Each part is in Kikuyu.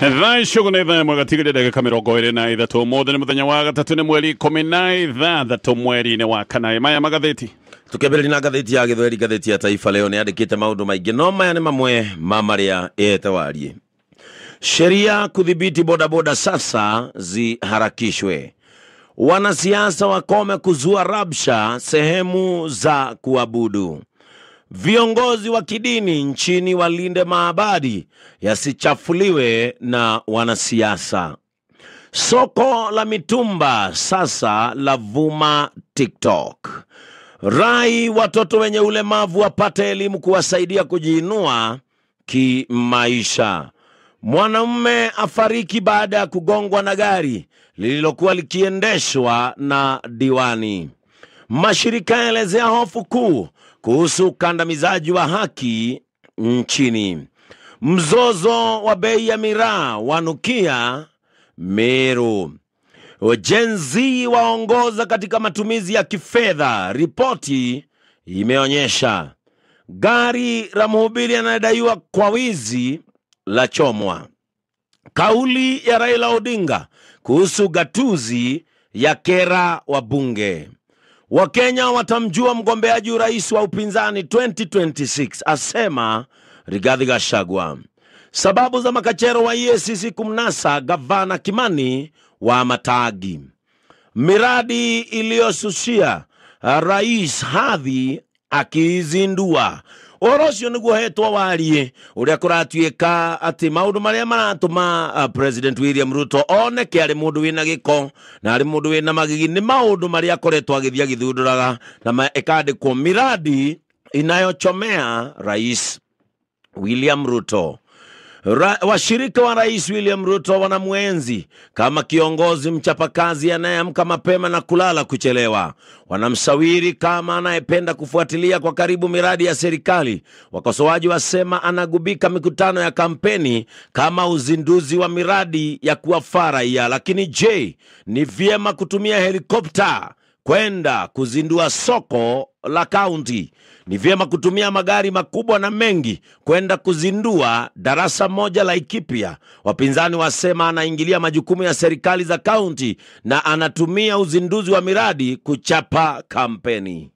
Thaa icio nĩ 1 gatigarĩ ndagĩka 23. Ũmũthĩ nĩ mũthenya wa gatatũ, nĩ mweri 16 mweri-inĩ wa kana. Maya magathĩti. Tukiambĩrĩria na ngathĩti ya Gĩthweri, ngathĩti ya Taifa Leo nĩ yandĩkĩte maũndũ maingĩ, no maya nĩ mamwe ma marĩa ĩhete warie. Sheria kudhibiti bodaboda sasa ziharakishwe. Wanasiasa wakome kuzua rabsha sehemu za kuabudu. Viongozi wa kidini nchini walinde maabadi yasichafuliwe na wanasiasa. Soko la mitumba sasa lavuma TikTok. Rai watoto wenye ulemavu wapate elimu kuwasaidia kujiinua kimaisha. Mwanamume afariki baada ya kugongwa na gari lililokuwa likiendeshwa na diwani. Mashirika yaelezea hofu kuu kuhusu ukandamizaji wa haki nchini. Mzozo wa bei ya miraa wanukia Meru. Gen Z waongoza katika matumizi ya kifedha, ripoti imeonyesha. Gari la mhubiri anayedaiwa kwa wizi la chomwa. Kauli ya Raila Odinga kuhusu gatuzi ya kera wabunge. Wakenya watamjua mgombeaji urais wa upinzani 2026, asema Rigathi Gachagua. Sababu za makachero wa EACC kumnasa gavana Kimani wa Matagi. Miradi iliyosusia rais hadhi akizindua. Ũhoro ũcio nĩguo hetwo warie ũrĩa kũratuĩka atĩ maũndũ marĩa maratũma President William Ruto oneke arĩ mũndũ wĩna gĩko na arĩ mũndũ wĩna magigi nĩ maũndũ marĩa akoretwo agĩthiĩ agĩthundũraga na ĩkandĩkwo miradi inayochomea Rais William Ruto. Washirika wa Rais William Ruto wanamwenzi kama kiongozi mchapakazi anayeamka mapema na kulala kuchelewa. Wanamsawiri kama anayependa kufuatilia kwa karibu miradi ya serikali. Wakosoaji wasema anagubika mikutano ya kampeni kama uzinduzi wa miradi ya kuwafaa raia. Lakini je, ni vyema kutumia helikopta kwenda kuzindua soko la kaunti? Ni vyema kutumia magari makubwa na mengi kwenda kuzindua darasa moja la Laikipia? Wapinzani wasema anaingilia majukumu ya serikali za kaunti na anatumia uzinduzi wa miradi kuchapa kampeni.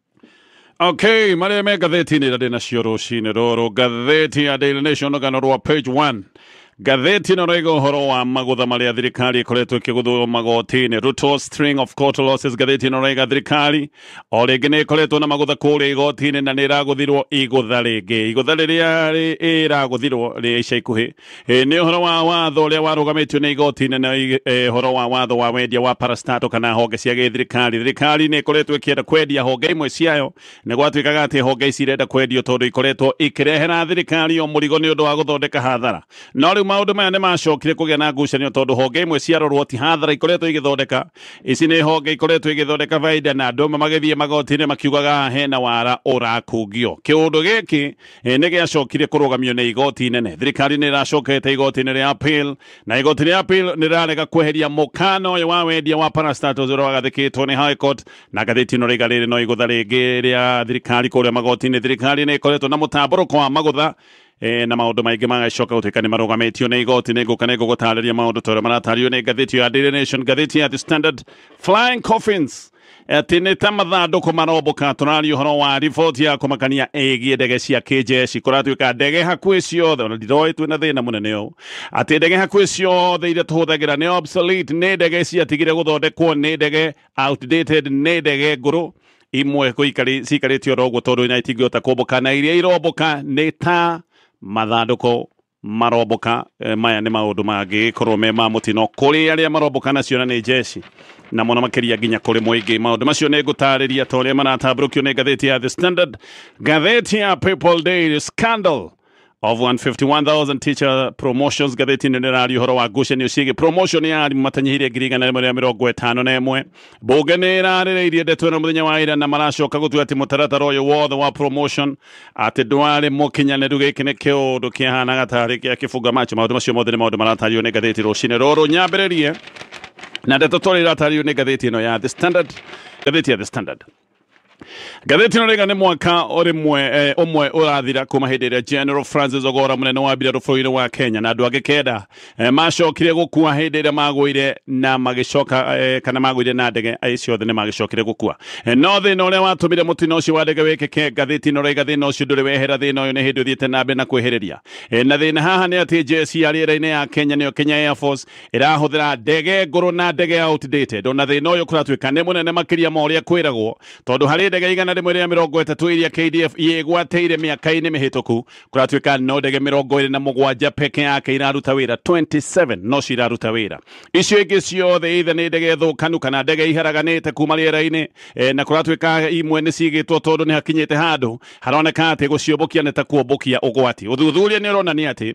Okay, marĩa me ngathĩti-inĩ ĩrĩa ndĩ nacio rũcinĩ rũrũ, ngathĩti ya Daily Nation rũgano rwa page 1. Ngathĩti ĩno ĩroiga ũhoro wa magũtha marĩa thirikari ĩkoretwo ĩkĩgũthwo magoti-inĩ. Ruto string of court losses. Ngathĩti ĩno ĩroiga thirikari o rĩngĩ nĩ ĩkoretwo na magũtha kũrĩa igoti-inĩ na nĩ ĩragũthirwo igũtha rĩngĩ. Igũtha rĩrĩa ĩragũthirwo rĩa ica ikuhĩ nĩ ũhoro wa watho ũrĩa warũgamĩtio nĩ igoti nene, ũhoro wa watho wa wendia wa parastato kana honge cia gĩthirikari. Thirikari nĩ ĩkoretwo ĩkĩenda kwendia honge imwe ciayo. Nĩ gwatuĩkaga atĩ honge ici irenda kwendio tondũ ikoretwo ikĩrehera thirikari o mũrigo nĩ ũndũ wa gũthondeka hathara. No rĩu maũndũ maya nĩ macokire kũgĩa na ngucanio tondũ honge imwe ciarorwo ti hathara ikoretwo igĩthondeka, ici nĩ honge ikoretwo igĩthondeka baida, na andũ amwe magĩthiĩ magoti-inĩ makiugaga hena wara ũrakungio. Kĩũndũ gĩkĩ nĩ gĩacokire kũrũgamio nĩ igoti inene. Thirikari nĩ ĩracokete igoti-inĩ rĩa appeal, na igoti rĩa appeal nĩ rĩrarega kweheria mũkana ũyũ wa wendia wa parastatals ũrĩa wagathĩkĩtwo nĩ High Court. Na ngathĩti ĩno rĩiga rĩrĩ no igũtha rĩngĩ rĩa thirikari kũrĩa magoti-inĩ. Thirikari nĩ ĩkoretwo na mũtambũrũko wa magũtha na maũndũ maingĩ magacoka gũtuĩka nĩ marũgamĩtio nĩ igoti. Nĩ ngũka nĩ ngũgũtarĩria maũndũ ta ũrĩa maratarĩrio nĩ ngathĩti ya Daily Nation. Ngathĩti ya The Standard, flying coffins, atĩ nĩ ta mathandũkũ marombũka. Tũraria ũhoro wa riboti ya kũmakania ĩgiĩ ndege cia kĩjeshi. Kũratuĩka ndege hakuhĩ ciothe, ona ndiroĩ twĩna thĩna mũnene ũũ, atĩ ndege hakuhĩ ciothe iria tũhũthagĩra nĩ obsolete, nĩ ndege ciatigire gũthondekwo, nĩ ndege outdated, nĩ ndege ngũrũ. Imwe ciikarĩte oro ũguo tondũ ina itingĩhota kũmbũka, na iria irombũka nĩ ta mathandũkũ marombũka. Maya nĩ maũndũ mangĩkorwo me ma mũtino kũrĩ arĩa marombũka nacio na nĩ jeshi, na mũno makĩria nginya kũrĩ mũingĩ. Maũndũ macio nĩ ngũtarĩria ta ũrĩa maratambũrũkio nĩ ngathĩti ya The Standard. Ngathĩti ya People Daily, scandal of 151,000 teacher promotions. Ngathĩti ĩno nĩraria ũhoro wa ngucanio ciĩgiĩ promotion ya arimũ matanyihĩrie 151,000. Mbunge nĩ ĩrarĩrĩirie ndeto ĩno mũthenya wa ira na maracoka gũtua atĩ mũtaratara ũyũ wothe wa promotion atĩ ndwarĩ mũkinyanĩru. Gĩkĩ nĩ kĩũndũ kĩahanaga tarĩ kĩa kĩbunga macho. Maũndũ macio mothe nĩ maũndũ maratario nĩ ngathĩti rũcinĩ rũrũ. Nyambĩrĩrie na ndeto tũrĩa iratarĩrio nĩ ngathĩti ĩno ya The Standard. Ngathĩti ya The Standard. Ngathĩti ĩno rĩga nĩ mwaka ũrĩmwe ũmwe ũrathira kuma hĩndĩ ĩrĩa General Francis Ogora mũnene wa mbirarũ bũrũri-inĩ wa Kenya na andũ angĩ kenda macokire gũkua hĩndĩ ĩrĩa magũire na magĩcoka kana magũire na ndege ciothe nĩ magĩcokire gũkua. No thĩna ũrĩa watũmire mũtino ũcio wa ndege wĩkĩke, ngathĩti ĩno rĩga thĩna ũcio ndũrĩ wehera, thĩna ũyũ nĩ hĩndĩ ũthiĩte na mbere na kwĩhĩrĩria. Na thĩna haha nĩ atĩ jeshi ya rĩera-inĩ ya Kenya nĩyo Kenya Air Force ĩrahũthĩra ndege ngũrũ na ndege outdated. Ona thĩna ũyũ kũratuĩka nĩ mũnene makĩria ma ũrĩa kwĩragwo, tondũ harĩ ndege 130 iria KDF yegwatĩire mĩaka-inĩ mĩhĩtũku, kũratuĩka no ndege 27 peke yake iraruta wĩra, 27 no ciraruta wĩra. Icio ingĩ ciothe either nĩ ndege thũkanu kana ndege iharaganĩte kuma rĩera-inĩ, na kũratuĩka imwe nĩ cigĩtwo tondũ nĩ hakinyĩte handũ haroneka atĩ gũciũmbũkia nĩ ta kuombũkia ũgwati. Ũthuthuria nĩ ũronania atĩ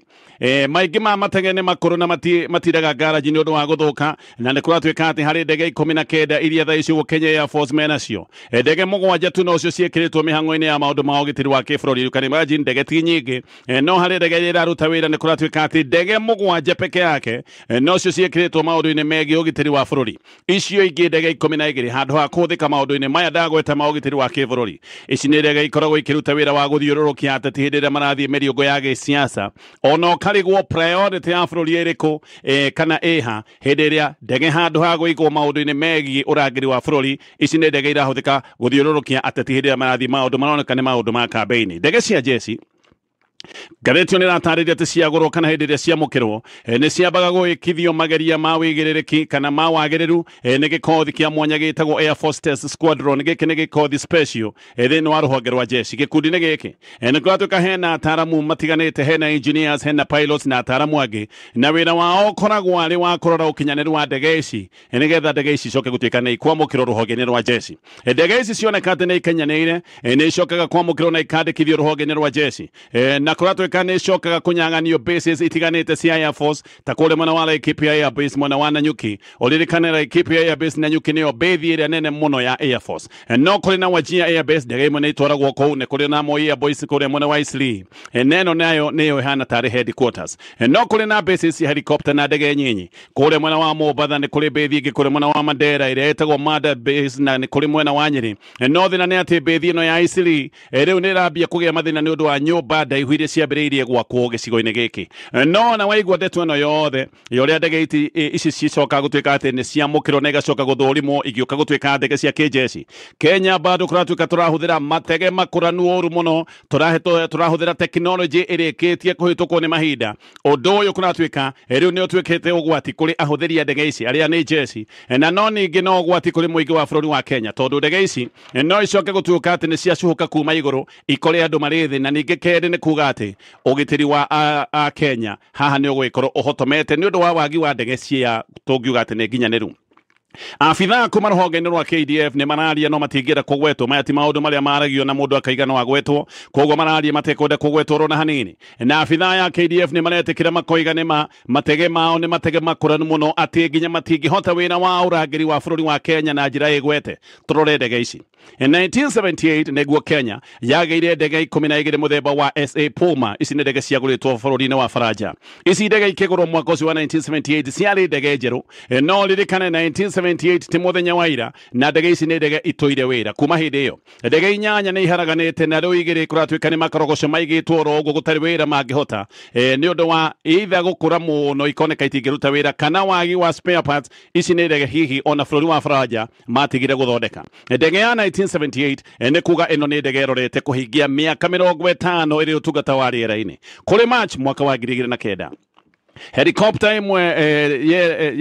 maingĩ ma matege nĩ makũrũ na matiraga ngaraji nĩ ũndũ wa gũthũka, na nĩ kũratuĩka atĩ harĩ ndege 19 iria thaa ici Kenya Air Force menacio, ndege 7 tu nocio ciĩkĩrĩtwo mĩhang'o-inĩ ya maũndũ ma ũgitĩri wa kĩbũrũri. You can imagine ndege ti nyingĩ, no harĩ ndege iraruta wĩra nĩ kũratuĩka atĩ ndege 7 peke yake nocio ciĩkĩrĩtwo maũndũ-inĩ megiĩ ũgitĩri wa bũrũri. Icio ingĩ ndege 12 handũ ha kũhũthĩka maũndũ-inĩ maya ndagweta ma ũgitĩri wa kĩbũrũri, ici nĩ ndege ikoragwo ikĩruta wĩra wa gũthiũrũrũkia ateti hĩndĩ ĩrĩa marathiĩ mĩriũngũ ya gĩsiasa, ona ũkarigwo priority ya bũrũri ĩrĩkũ kana ĩha hĩndĩ ĩrĩa ndege handũ ha gũigwo maũndũ-inĩ megiĩ ũrangĩri wa bũrũri, ici nĩ ndege irahũthĩka gũthiũrũrũkia ateti hĩndĩ ĩrĩa marathiĩ maũndũ maroneka nĩ maũndũ ma kambĩini. Ndege cia jeshi ngathĩti ĩyo nĩ ĩratarĩria atĩ ciagũrwo kana hĩndĩ ĩrĩa ciamũkĩrwo nĩ ciambaga gwĩkithio mageria ma wĩigĩrĩrĩki kana ma wagĩrĩru nĩ gĩkothi kĩa mwanya gĩtagwo Air Force Test Squadron. Gĩkĩ nĩ gĩkothi special thĩinĩ wa rũhonge rwa jeshi. Gĩkundi-inĩ gĩkĩ nĩ kũratuĩka hena ataaramu matiganĩte, hena engineers, hena pilots na ataaramu angĩ, na wĩra wao ũkoragwo arĩ wa kũrora ũkinyanĩru wa ndege ici nĩgetha ndege ici icoke gũtuĩka nĩ ikwamũkĩrwo rũhonge-inĩ rwa jeshi. Ndege ici cioneka atĩ nĩ ikinyanĩire nĩ icokaga kwamũkĩrwo na ikandĩkithio rũhonge-inĩ rwa jeshi, na kũratuĩka nĩ icokaga kũnyang'anio bases itiganĩte cia Air Force ta kũrĩa mwena wa Laikipia Air Base, mwena wa Nanyuki. Ũririkane Laikipia Air Base Nanyuki nĩyo base ĩrĩa nene mũno ya Air Force. No kũrĩ na Wajir Air Base, ndege imwe nĩ itwaragwo kũu, nĩ kũrĩ na Moi Air Base kũrĩa mwena wa Eastleigh, neno nayo nĩyo ĩhana tarĩ headquarters. No kũrĩ na bases cia helicopter na ndege nyinyi kũrĩa mwena wa Mombatha, nĩ kũrĩ base ĩngĩ kũrĩa mwena wa Mandera ĩrĩa ĩtagwo Manda Base, na nĩ kũrĩ mwena wa Nyeri. No thĩna nĩ atĩ base ĩno ya Eastleigh rĩu nĩ ĩrambia kũgĩa mathĩna nĩ ũndũ wa nyũmba ndaihu iria ciambĩrĩirie gwakwo gĩcigo-inĩ gĩkĩ. No na waigua ndeto ĩno yothe ya ũrĩa ndege ici cicoka gũtuĩka atĩ nĩ ciamũkĩrwo na igacoka gũthũrimwo igĩũka gũtuĩka ndege cia kĩjeshi. Kenya bado kũratuĩka tũrahũthĩra matege makũranu ũru mũno, tũrahũthĩra tekinoronjĩ ĩrĩkĩtie kũhĩtũkwo nĩ mahinda. Ũndũ ũyũ kũratuĩka rĩu nĩ ũtuĩkĩte ũgwati kũrĩ ahũthĩri a ndege ici arĩa nĩ jeshi, na no ningĩ no ũgwati kũrĩ mũingĩ wa bũrũri wa Kenya, tondũ ndege ici no icoke gũtuĩka atĩ nĩ ciacuhũka kuma igũrũ ikore andũ marĩ thĩ, na ningĩ kerĩ nĩ kuga atĩ ũgitĩri wa a Kenya haha nĩ ũgũgĩkorwo ũhotomete nĩ ũndũ wa wagi wa ndege cia tũngiuga atĩ nĩ nginyanĩru. Abithaa kuma rũhonge-inĩ rwa KDF nĩ mararia no matingĩenda kũgwetwo. Maya ti maũndũ marĩa maragio na mũndũ akaiga no agwetwo, koguo mararia matekwenda kũgwetwo oro na hanini. Na abithaa ya KDF nĩ maretĩkĩra makoiga nĩ matege mao nĩ matege makũranu mũno atĩ nginya matingĩhota wĩra wa ũrangĩri wa bũrũri wa Kenya na njĩra ĩgwete. Tũrore ndege ici. In 1978 nĩguo Kenya yagĩire ndege 12 mũthemba wa SA Puma. Ici nĩ ndege ciagũrĩtwo bũrũri-inĩ wa Faranja. Ici ndege ikĩgũrwo mwaka ũcio wa 1978 ciarĩ ndege njerũ, no ririkane 1978 ti mũthenya wa ira, na ndege ici nĩ ndege itũire wĩra kuma hĩndĩ ĩyo. Ndege 8 nĩ iharaganĩte na rĩu 2 kũratuĩka nĩ makorogoco maigĩtwo oro ũguo gũtarĩ wĩra mangĩhota, nĩ ũndũ wa either gũkũra mũno ikoneka itingĩruta wĩra kana wagi wa spare parts. Ici nĩ ndege hihi ona bũrũri wa Faranja matigire gũthondeka. Ndege ya 1978 nĩ kuga ĩno nĩ ndege ĩrorete kũhingia mĩaka 50 ĩrĩ ũtungata wa rĩera-inĩ. Kũrĩ March mwaka wa 2009 helicopter ĩmwe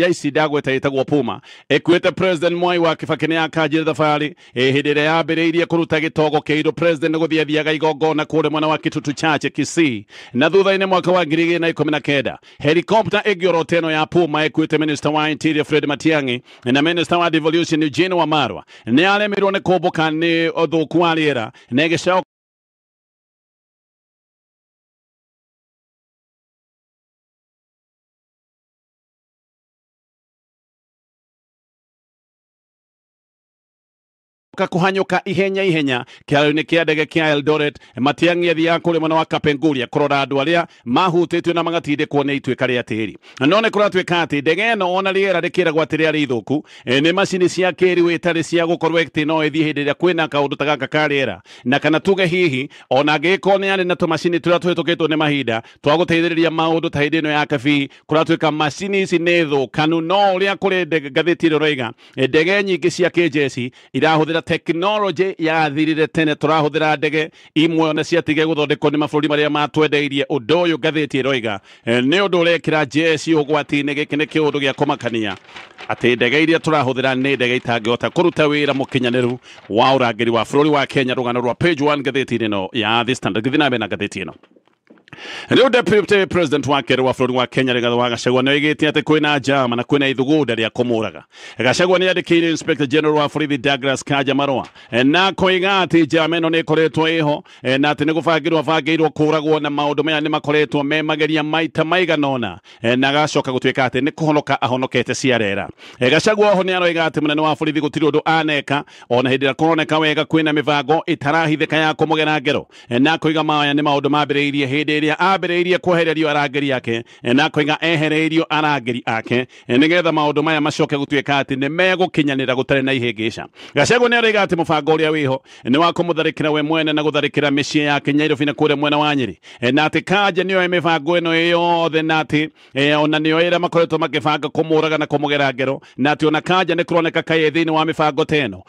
ya ici ndagweta ĩtagwo Puma ĩkuĩte President Mwai wa Kibaki nĩ yakanjire thabarĩ hĩndĩ ĩrĩa yambĩrĩirie kũruta gĩtogo kĩirũ. President gũthiĩ athiaga igongona kũrĩa mwena wa Kitutu Chache Kisii, na thutha-inĩ mwaka wa 2019 helicopter ĩngĩ oro ĩno ya Puma ĩkuĩte Minister wa Interior Fred Matiang'i na Minister wa Devolution Eugene Wamalwa nĩ aremirwo nĩ kũmbũka nĩ ũthũku wa rĩera na ĩgĩcoka Kuhanyuka ihenya ihenya kĩharo-inĩ kĩa ndege kĩa Eldoret. Matiang'i athiaga kũrĩa mwena wa Kapenguria kũrora andũ arĩa mahutĩtio na magatindĩkwo nĩ ituĩka rĩa tĩri. No nĩ kũratuĩka atĩ ndege ĩno ona rĩera rĩkĩragwo atĩ rĩarĩ ithũku, nĩ macini cia kĩrĩu ĩtarĩ cia gũkorwo atĩ no ĩthiĩ hĩndĩ ĩrĩa kwĩna kaũndũ ta gaka ka rĩera, na kana tuge hihi ona angĩgĩkorwo nĩ yarĩ na tũmacini tũrĩa tũhĩtũkĩtwo nĩ mahinda twa gũteithĩrĩria maũndũ ta hĩndĩ ĩno ya kabii, kũratuĩka macini ici nĩ thũkanu. No ũrĩa kũrĩ ngathĩti ĩno ĩroiga, ndege nyingĩ cia kĩnjeci irahũthĩra tekinoronjĩ yathirire tene, tũrahũthĩra ndege imwe ona ciatige gũthondekwo nĩ mabũrũri marĩa matwendeirie. Ũndũ ũyũ ngathĩti ĩroiga nĩ ũndũ ũrekĩra njeci ũgwati-inĩ. Gĩkĩ nĩ kĩũndũ gĩa kũmakania atĩ ndege iria tũrahũthĩra nĩ ndege itangĩhota kũruta wĩra mũkinyanĩru wa ũrangĩri wa bũrũri wa Kenya. Rũgano rwa page 1 ngathĩti-inĩ ĩno ya The Standard. Gĩthiĩ na mbere na ngathĩti ĩno. Rĩu deputy president wa kerĩ wa bũrũri wa Kenya Rigathĩ wa Gachagua nĩ oigĩte atĩ kwĩna njama na kwĩna ithugunda rĩa kũmũraga. Gachagua nĩ andĩkĩire Inspector General wa borithi Douglas Kanja marũa na koiga atĩ njama ĩno nĩ ĩkoretwo ĩho, na atĩ nĩ gũbangĩrwo abangĩirwo kũragwo, na maũndũ maya nĩ makoretwo me mageria maita maigana ũna, na agacoka gũtuĩka atĩ nĩ kũhonoka ahonokete ciarera. Gachagua oho nĩ aroiga atĩ mũnene wa borithi gũtirĩ ũndũ aneka ona hĩndĩ ĩrĩa kũroneka wega kwĩna mĩbango ĩtarahithĩka ya kũmũgera ngero, na koiga maya nĩ maũndũ mambĩrĩirie hĩndĩ ĩrĩa ambĩrĩirie kwehererio arangĩri ake, na koiga ehereirio arangĩri ake nĩgetha maũndũ maya macoke gũtuĩka atĩ nĩ megũkinyanĩra gũtarĩ na ihĩngĩca. Gachagua nĩ aroiga atĩ mũbango ũrĩa wĩho nĩ wa kũmũtharĩkĩra we mwene na gũtharĩkĩra mĩciĩ yake Nairobi na kũrĩa mwena wa Nyĩrĩ, na atĩ Kanja nĩoĩ mĩbango ĩno yothe, na atĩ ona nĩoĩ ĩrĩa makoretwo makĩbanga kũmũraga na kũmũgera ngero, na atĩ ona Kanja nĩ kũroneka kaĩ thĩinĩ wa mĩbango ta ĩno,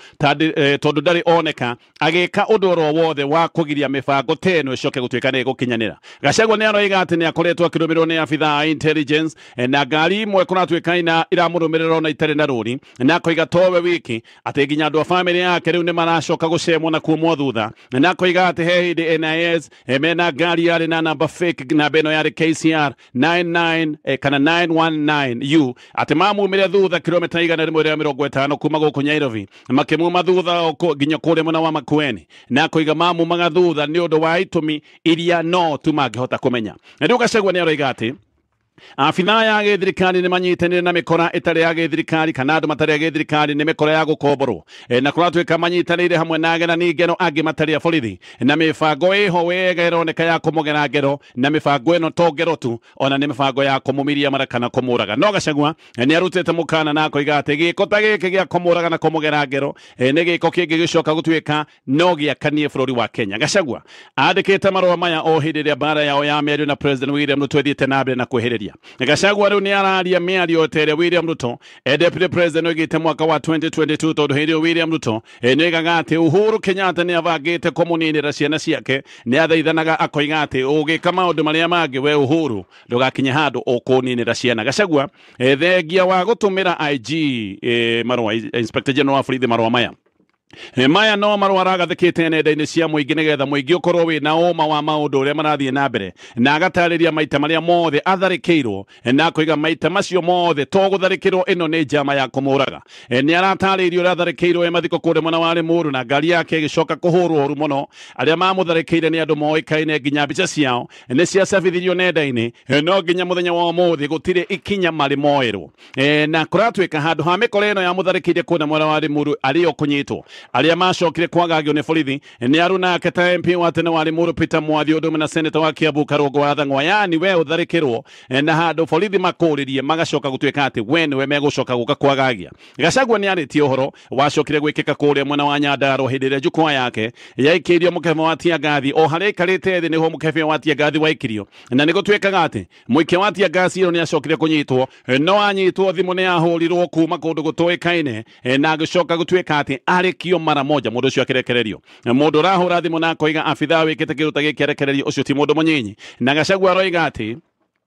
tondũ ndarĩ oneka agĩka ũndũ oro wothe wa kũgiria mĩbango ta ĩno ĩcoke gũtuĩka nĩ ĩgũkinyanĩra. Gachagua nĩ aroiga atĩ nĩ akoretwo akĩrũmĩrĩrwo nĩ abithaa a intelligence, na ngari imwe kũratuĩka ina iramũrũmĩrĩra ona itarĩ na rũri, na akoiga towe wiki atĩ nginya andũ a bamĩrĩ yake rĩu nĩ maracoka gũcemwo na kuumwo thutha, na akoiga atĩ he hĩndĩ NIS mena ngari yarĩ na namba fake, namba ĩno yarĩ KCR 99 kana 919U, atĩ mamumire thutha kilomita 150 kuma gũkũ Nairobi, makĩmuma thutha nginya kũrĩa mwena wa Makueni, na akoiga mamumaga thutha nĩ ũndũ wa itũmi iria no tu mangĩhota kũmenya. Na rĩu Gachagua nĩ aroiga atĩ abithaa ya gĩthirikari nĩ manyitanĩire na mĩkora ĩtarĩ ya gĩthirikari kana andũ matarĩ a gĩthirikari nĩ mĩkora ya gũkomborwo, na kũratuĩka manyitanĩire hamwe na agerani ngero angĩ matarĩ a borithi, na mĩbango ĩho wega ĩroneka ya kũmũgera ngero, na mĩbango ĩno to ngero tu, ona nĩ mĩbango ya kũmũmiria mara kana kũmũraga. No Gachagua nĩ arutĩte mũkana na akoiga atĩ gĩko ta gĩkĩ gĩa kũmũraga na kũmũgera ngero nĩ gĩko kĩngĩ gĩcoka gũtuĩka no gĩakanie bũrũri wa Kenya. Gachagua andĩkĩte marũa maya o hĩndĩ ĩrĩa mbara yao ya mĩario na President William Ruto ĩthiĩte na mbere na kwĩhĩrĩria. Gachagua rĩu nĩ araria mĩario ta ĩrĩa William Ruto deputy president oigĩte mwaka wa 2022, tondũ hĩndĩ ĩyo William Ruto nĩ oigaga atĩ Uhuru Kenyatta nĩ abangĩte kũmũninĩra ciana ciake, nĩ athaithanaga akoiga atĩ ũgĩka maũndũ marĩa mangĩ we Uhuru ndũgakinye handũ ũkũninĩra ciana. Gachagua thengia wa gũtũmĩra IG marũa, Inspector General wa borithi marũa maya, maya no marũa aragathĩkĩte nenda-inĩ cia mũingĩ nĩgetha mũingĩ ũkorwo wĩna ũma wa maũndũ ũrĩa marathiĩ na mbere, na agatarĩria maita marĩa mothe atharĩkĩirwo, na akoiga maita macio mothe to gũtharĩkĩrwo ĩno nĩ njama ya kũmũraga. Nĩ aratarĩirie ũrĩa atharĩkĩirwo e mathiko kũrĩa mwena wa Limuru, na ngari yake ĩgĩcoka kũhũrwo ũru mũno. Arĩa mamũtharĩkĩire nĩ andũ moĩkaine, nginya mbica ciao nĩ ciacabithirio nenda-inĩ, no nginya mũthenya wa ũmũthĩ gũtirĩ ikinya marĩ moerwo. Na kũratuĩka handũ ha mĩkora ĩno yamũtharĩkĩire kũrĩa mwena wa Limuru arĩ o kũnyitwo, arĩa macokire kwagagio nĩ borithi nĩ aruna ake ta MP wa tene wa Limuru Peter Mwathi ũndũ ũmwe na seneta wa Kiambu Karũngũ wa Thang'wa. Yani we ũtharĩkĩrwo na handũ borithi makũrĩrie magacoka gũtuĩka atĩ we nĩwe megũcoka gũka kwagagia. Gachagua nĩ arĩtie ũhoro wacokire gwĩkĩka kũrĩa mwena wa Nyandarua hĩndĩ ĩrĩa jukwaa yake yaikĩirio mũkebe wa tiangathi, o harĩa aikarĩte thĩ nĩho mũkebe wa tiangathi waikirio, na nĩ gũtuĩkaga atĩ mũikia wa tiangasi ĩyo nĩ acokire kũnyitwo, no anyitwo thimũ nĩ ahũrirwo kuma kũndũ gũtoĩkaine, na agĩcoka gũtuĩka atĩ arĩkio mara moja mũndũ ũcio akĩrekererio. Mũndũ ũrahũra thimũ na akoiga abithaa wĩkĩte kĩndũ ta gĩkĩ arekererio, ũcio ti mũndũ mũnyinyi. Na Gachagua aroiga atĩ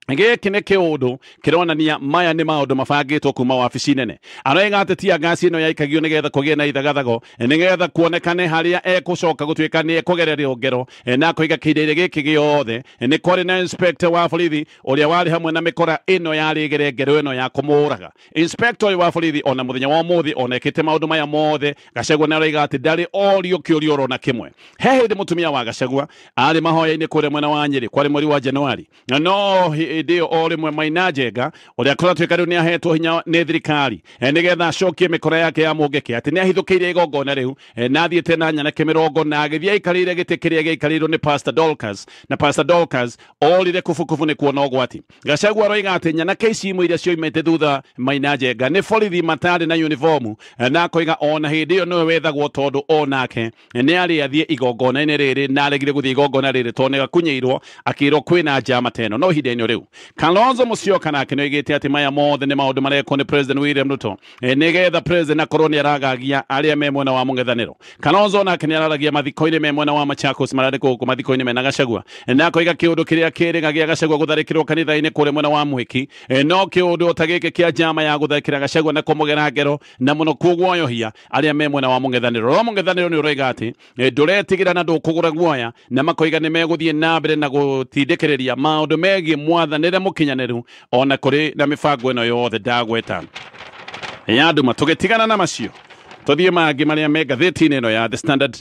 gĩkĩ nĩ kĩũndũ kĩronania maya nĩ maũndũ mabangĩtwo kuma wabici nene. Aroiga atĩ tiangasi ĩno yaikagio nĩgetha kũgĩe na ithagathago, nĩgetha kuonekane harĩa egũcoka gũtuĩka nĩ ekũgererio ngero, na akoiga kĩndĩ gĩkĩ gĩothe nĩ kwarĩ na inspector wa borithi ũrĩa warĩ hamwe na mĩkora ĩno yarĩ ĩgere ngero ĩno ya kũmũraga. Inspector ũyũ wa borithi ona mũthenya wa ũmũthĩ ona ekĩte maũndũ maya mothe, Gachagua nĩ aroiga atĩ ndarĩ orio kĩũria oro na kĩmwe. He hĩndĩ mũtumia wa Gachagua arĩ mahoya-inĩ kũrĩa mwena wa Nyĩrĩ kwarĩ mweri wa Januari, no hĩndĩ ĩyo o rĩmwe Maina Njenga ũrĩa kũratuĩka rĩu nĩ ahetwo hinya nĩ thirikari nĩgetha acokie mĩkora yake ya mũngĩkĩ atĩ nĩ ahithũkĩire igongona rĩu na athiĩte na nyanake mĩrongo na agĩthiĩ aikarĩire gĩtĩ kĩrĩa gĩaikarĩirwo nĩ Pastor Dorcas, na Pastor Dorcas orire kubukubu nĩ kuona ũgwati. Gachagua aroiga atĩ nyanake ici imwe iria cioimĩte thutha Maina Njenga nĩ borithi matarĩ na uniformu, na akoiga ona hĩndĩ ĩyo nĩwe wethagwo tondũ onake nĩ arĩ athiĩ igongona-inĩ rĩrĩ na aregire gũthiĩ igongona rĩrĩ tondũ nĩ akunyĩirwo akĩrwo kwĩna njama ta ĩno. No ihinda-inĩ rĩu Kalonzo Musyoka nake nĩ oigĩte atĩ maya mothe nĩ maũndũ marekwo nĩ President William Ruto nĩgetha President akorwo nĩ aragagia arĩa me mwena wa mũng'ethanĩro. Kalonzo nake nĩ araragia mathiko-inĩ me mwena wa Machakos mararĩ gũkũ mathiko-inĩ mena Gachagua, na akoiga kĩũndũ kĩrĩa kĩrĩga gĩa Gachagua gũtharĩkĩrwo kanitha-inĩ kũrĩa mwena wa Mwiki no kĩũndũ ta gĩkĩ kĩa njama ya gũtharĩkĩra Gachagua na kũmũgera ngero na mũno kũguoyohia arĩa me mwena wa mũng'ethanĩro. No mũng'ethanĩro nĩ ũroiga atĩ ndũretigĩra na ndũkũgũra guoya, na makoiga nĩ megũthiĩ na mbere na gũtindĩkĩrĩria maũndũ megiĩ mwathanĩre mũkinyanĩru ona kũrĩ na mĩbango ĩno yothe ndagweta ya nduma. Tũgĩtigana na macio tũthiĩ mangĩ marĩa me ngathĩti-inĩ ĩno ya The Standard.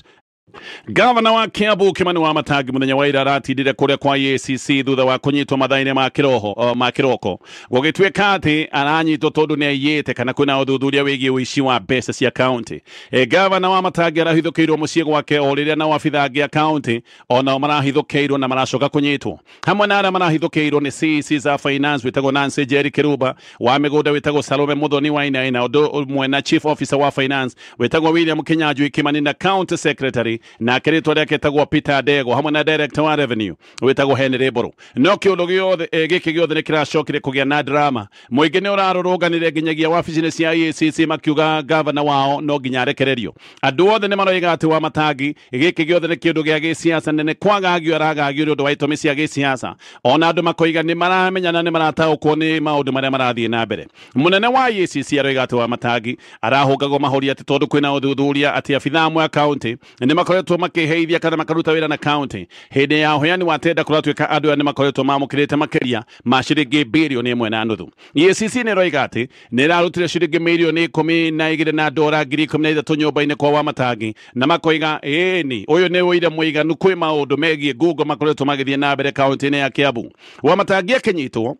Gavana wa Kiambu Kimani Wamatangi muthenya wa ira aratindire kuria kwa EACC thutha wa kunyitwo mathaa-inĩ ma kiroho ma kiroko gũgĩtuĩka atĩ aranyitwo tondũ nĩ aiyĩte kana kwĩna ũthuthuria wĩgiĩ ũici wa mbeca cia kaunti. Gavana Wamatangi arahithũkĩirwo mũciĩ gwake o rĩrĩa na wabitha angĩ a kaunti onao marahithũkĩirwo na maracoka kũnyitwo. Hamwe na arĩa marahithũkĩirwo nĩ CEC za finance wĩtagwo Nancy Njeri Kiruba, wa mĩgũnda wĩtagwo Salome Muthoni Wainaina, ũndũ ũmwe na chief officer wa finance wĩtagwo William Kinyanjui Kimani na county secretary na rĩtwa rĩake etagwo Peter Ndegwa, hamwe na director wa revenue wĩtagwo Henry Mburu. No kĩũndũ gĩothe gĩkĩ gĩothe nĩ kĩracokire kũgĩa na drama. Mũingĩ nĩ ũrarũrũnganire nginyagia wabici-inĩ cia EACC makiuga gavana wao no nginya arekererio. Andũ othe nĩ maroiga atĩ Wamatangi gĩkĩ gĩothe nĩ kĩũndũ gĩa gĩsiasa na nĩ kwagagio aragagio nĩ ũndũ wa itũmi cia gĩsiasa. Ona andũ makoiga nĩ maramenya na nĩ marataũkwo nĩ maũndũ marĩa marathiĩ na mbere. Mũnene wa EACC aroiga atĩ Wamatangi arahũngagwo mahũri atĩ tondũ kwĩna ũthuthuria atĩ abithaa amwe a kaunti nĩ makoretwo makĩheithia kana makaruta wĩra na kaunti hĩndĩ ya ũheani wa tenda kũratuĩka andũ aya nĩ makoretwo mamũkĩrĩte makĩria ma ciringi birioni 1.5. EACC nĩ ĩroiga atĩ nĩ ĩrarutire ciringi mirioni 12 na dora 13,000 nyũmba-inĩ kwa Wamatangi, na makoiga ĩni ũyũ nĩ ũira mũiganu kwĩ maũndũ megiĩ ngungo makoretwo magĩthiĩ na mbere kaunti-inĩ ya Kiambu. Wamatangi akĩnyitwo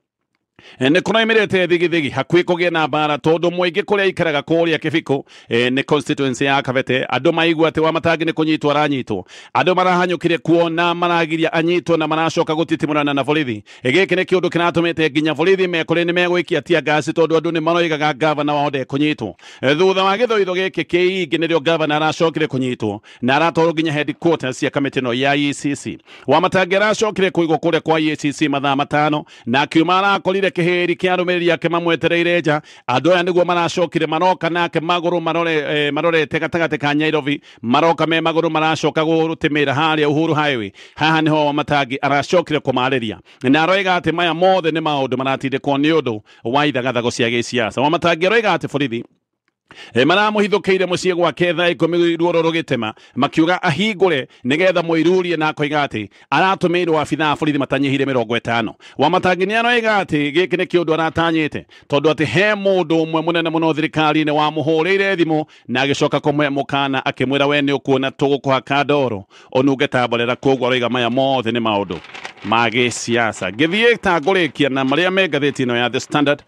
nĩ kũraimĩrĩte thigithigi hakuhĩ kũgĩa na mbara tondũ mũingĩ kũrĩa aikaraga kũrĩa Kĩbiko nĩ constituency ya Kabete andũ maigua atĩ Wamatangi nĩ kũnyitwo aranyitwo. Andũ marahanyũkire kuo na maragiria anyitwo na maracoka gũtitimũrana na borithi. Gĩkĩ nĩ kĩũndũ kĩratũmĩte nginya borithi mekore nĩ megũikia tear gas tondũ andũ nĩ maroigaga gavana wao ndekũnyitwo. Thutha wa gĩthũitho gĩkĩ kĩingĩ nĩrĩo gavana aracokire kũnyitwo na aratwarwo nginya headquarters cia kamĩtĩ ĩno ya EACC. Wamatangi aracokire kũigwo kũrĩa kwa EACC mathaa 5 na akiuma arakorire kĩhĩri kĩa arũmĩrĩri ake mamwetereire nja. Andũ aya nĩguo maracokire maroka nake magũrũ marorete gatagatĩ ka Nairobi, maroka me magũrũ maracoka gũtĩmĩra harĩa Uhuru Highway. Haha nĩho Wamatangi aracokire kũmarĩria na aroiga atĩ maya mothe nĩ maũndũ maratindĩkwo nĩ ũndũ wa ithagathago cia gĩsiasa. Wamatangi aroiga atĩ borithi maramũhithũkĩire mũciĩ gwake thaa 10 ruoro rũgĩtema makiuga ahingũre nĩgetha mũirurie, na akoiga atĩ aratũmĩirwo abithaa a borithi matanyihire 50. Wamatangi nĩ aroiga atĩ gĩkĩ nĩ kĩũndũ aratanyĩte tondũ atĩ he mũndũ ũmwe mũnene mũno thirikari-inĩ wamũhũrĩire thimũ na agĩcoka kũmũhe mũkana akĩmwĩra we nĩ ũkuona tũgũkũhaka ndoro ũnunge ta mborera. Koguo aroiga maya mothe nĩ maũndũ ma gĩsiasa. Ngĩthiĩ ta ngũrĩkia na marĩa me ngathĩti ĩno ya The Standard.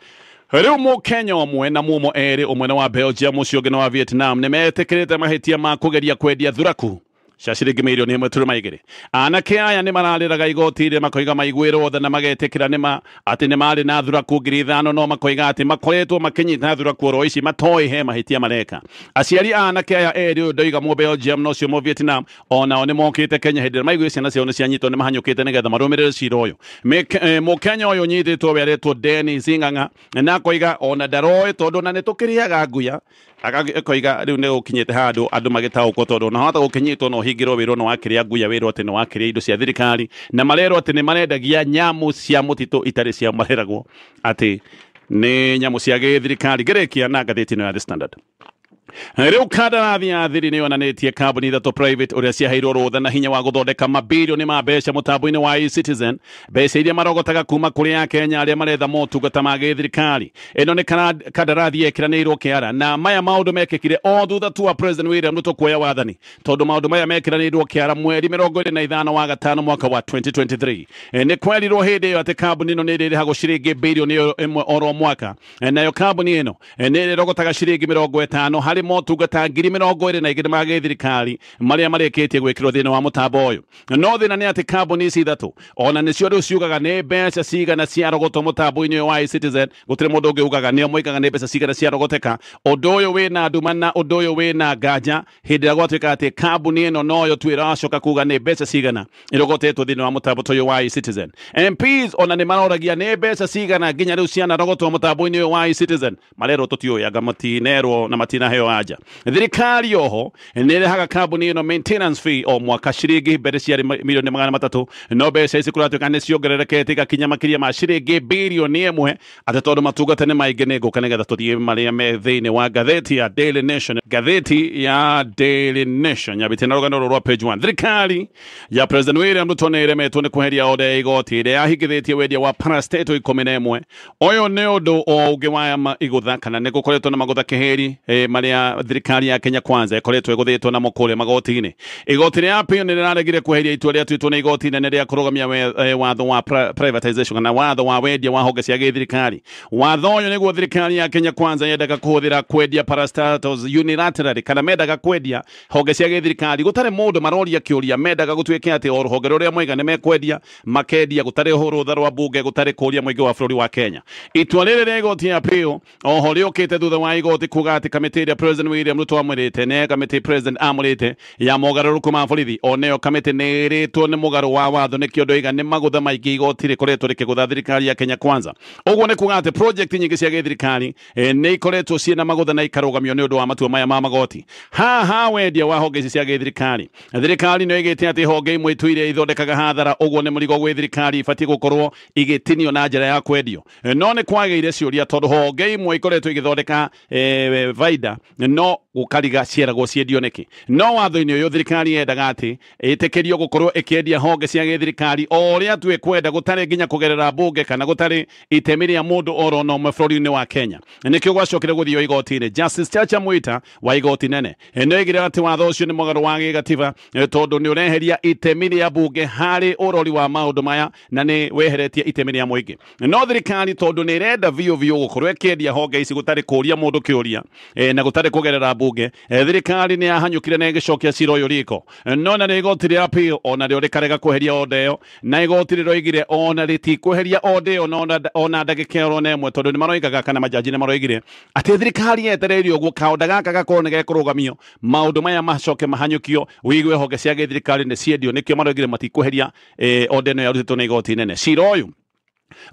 Rĩu mũkenya ũmwe na mumo erĩ, ũmwe nĩ wa Belgium ũcio ũngĩ nĩ wa Vietnam, nĩ metĩkĩrĩte mahĩtia ma kũgeria kwendia thuraku cia ciringi mirioni 1.2. Anake aya nĩ mararĩraga igoti-inĩ makoiga maiguĩrwo tha na magetĩkĩra nĩma atĩ nĩ marĩ na thuraku 5,000, no makoiga atĩ makoretwo makĩnyita thuraku oro ici matoĩ he mahĩtia mareka. Aciari a anake aya erĩ, ũyũ ndoiga mũ Belgium na ũcio mũ Vietnam, onao nĩ mokĩte Kenya hĩndĩ ĩrĩa maiguire ciana ciao nĩ cianyitwo nĩ mahanyũkĩte nĩgetha marũmĩrĩre cira ũyũ. Mũkenya ũyũ ũnyitĩtwo we aretwo Dennis Ng'ang'a na akoiga ona ndaroĩ tondũ ona nĩ tũkĩrĩaga nguya. Akoiga rĩu nĩ gũkinyĩte handũ andũ magĩtaũkwo tondũ ona hota gũkĩnyitwo no ũhingĩrwo wĩrwo nĩ wakĩrĩa nguya, wĩrwo atĩ nĩ wakĩrĩa indo cia thirikari, na marerwo atĩ nĩ marendagia nyamũ cia mũtitũ itarĩ cia mareragwo atĩ nĩ nyamũ cia gĩthirikari. Ngĩrĩkia na ngathĩti ĩno ya The Standard. Rĩu kandarathi ya thiri nĩ yonanĩtie kambuni ithatũ private ũrĩa ciaheirwo rũtha na hinya wa gũthondeka mabirioni ma mbeca mũtambo-inĩ wa eCitizen, mbeca iria marogotaga kuma kũrĩ Akenya arĩa maretha motungata ma gĩthirikari. Ĩno nĩ kandarathi yekĩranĩirwo kĩara, na maya maũndũ mekĩkire o thutha tu wa President William Ruto kuoya wathani, tondũ maũndũ maya mekĩranĩirwo kĩara mweri 25 wa gatano mwaka wa 2023. Nĩ kwerirwo hĩndĩ ĩyo atĩ kambuni ĩno nĩ ĩrĩrĩhagwo ciringi birioni 1 oro mwaka, nayo kambuni ĩno nĩ ĩrĩrogotaga ciringi 50 harĩ motungata 22,000 ma gĩthirikari marĩa marĩkĩtie gwĩkĩrwo thĩinĩ wa mũtambo ũyũ. No thĩna nĩ atĩ kambuni ici ithatũ ona nĩcio rĩu ciugaga nĩ mbeca cigana ciarogotwo mũtambo-inĩ ũyũ wa eCitizen, gũtirĩ mũndũ ũngĩ ugaga nĩo moigaga nĩ mbeca cigana ciarogoteka. Ũndũ ũyũ wĩna nduma na ũndũ ũyũ wĩna nganja hĩndĩ ĩrĩa gwatuĩka atĩ kambuni ĩno noyo tu ĩracoka kuga nĩ mbeca cigana irogotetwo thĩinĩ wa mũtambo ũyũ wa eCitizen. MPs ona nĩ maroragia nĩ mbeca cigana nginya rĩu cianarogotwo mũtambo-inĩ ũyũ wa eCitizen, marerwo tũtiũĩ, anga matinerwo na matinaheo anja. Thirikari oho nĩ ĩrĩhaga kambuni ĩno maintenance fee o mwaka ciringi mbere ciarĩ milioni 300, no mbeca ici kũratuĩka nĩ ciongererekete igakinya makĩria ma ciringi birioni 1, atĩ tondũ matungata nĩ maingĩ. Nĩ ngũka nĩgetha tũthiĩ marĩa me thĩinĩ wa ngathĩti ya Daily Nation. Ngathĩti ya Daily Nation nyambĩtie na rũgano rũrũ rwa page 1. Thirikari ya President William Ruto nĩ ĩremetwo nĩ kweheria order ya igoti ĩrĩa yahingithĩtie wendia wa parastatal 11. Ũyũ nĩ ũndũ o ũngĩ wa igũtha, kana nĩ gũkoretwo na magũtha kĩhĩri marĩa thirikari ya Kenya Kwanza ĩkoretwo ĩgũthĩtwo namo kũrĩa magoti-inĩ. Igoti rĩa appeal nĩ rĩraregire kweheria itua rĩatuĩtwo nĩ igoti inene rĩa kũrũgamia watho wa privatization kana watho wa wendia wa honge cia gĩthirikari. Watho ũyũ nĩguo thirikari ya Kenya Kwanza yendaga kũhũthĩra kwendia parastatals unilaterally, kana mendaga kwendia honge cia gĩthirikari gũtarĩ mũndũ maroria kĩũria, mendaga gũtuĩke atĩ o rũhonge rũrĩa moiga nĩ mekwendia makendia gũtarĩ rũtha rwa bunge, gũtarĩ kũria mũingĩ wa bũrũri wa Kenya. Itua rĩrĩ rĩa igoti ya appeal oho rĩũkĩte thutha wa igoti kuga atĩ kamĩtĩ ĩrĩa President William Ruto amũrĩte nĩ kamĩtĩ President amũrĩte ya mogarũrũku ma borithi, oneo kamĩtĩ nĩ ĩrĩtwo nĩ mũgarũ wa watho, nĩkĩo ndoiga nĩ magũtha maingĩ igoti rĩkoretwo rĩkĩgũtha thirikari ya Kenya Kwanza. Ũguo nĩ kuga atĩ project nyingĩ cia gĩthirikari nĩ ikoretwo ciĩna magũtha na ikarũgamio nĩ ũndũ wa matua maya ma magoti. Haha wendia wa honge ici cia gĩthirikari, thirikari nĩ ĩgĩte atĩ honge imwe itũire ithondekaga hathara, ũguo nĩ mũrigo gwĩ thirikari ibatiĩ gũkorwo igĩtinio na njĩra ya kwendio. No nĩ kwagĩire ciũria tondũ honge imwe ikoretwo igĩthondeka baida no gũkariga cieragwo ciendio nĩkĩ. No watho-inĩ ũyũ thirikari yendaga atĩ ĩtĩkĩrio gũkorwo ĩkĩendia honge cia gĩthirikari o ũrĩa tu ĩkwenda, gũtarĩ nginya kũgerera bunge kana gũtarĩ itemi rĩa mũndũ oro na ũmwe bũrũri-inĩ wa Kenya. Nĩkĩo gwacokire gũthio igoti-inĩ. Justice Chacha Mwita wa igoti nene nĩ oigire atĩ watho ũcio nĩ mũgarũ wa gĩgatiba, tondũ nĩ ũreheria itemi rĩa bunge harĩ ũrori wa maũndũ maya na nĩ weheretie itemi rĩa mũingĩ. No thirikari tondũ nĩ ĩrenda biũ biũ gũkorwo ĩkĩendia honge ici gũtarĩ kũria mũndũ kĩũria na gũtarĩ kũgerera bunge, thirikari nĩ yahanyũkire na ĩgĩcokia cira ũyũ riko. No na nĩ igoti rĩa appeal ona rĩo rĩkarega kweheria order ĩyo, na igoti rĩroigire ona rĩtikweheria order ĩyo ona ndagĩka oro na ĩmwe, tondũ nĩ maroigaga kana majaji nĩ maroigire atĩ thirikari yetereire ũguo kaũnda gaka gakorwo nĩ gekũrũgamio, maũndũ maya macoke mahanyũkio, wĩigue honge cia gĩthirikari nĩ ciendio. Nĩkĩo maroigire matikweheria order ĩno yarutĩtwo nĩ igoti inene. Cira ũyũ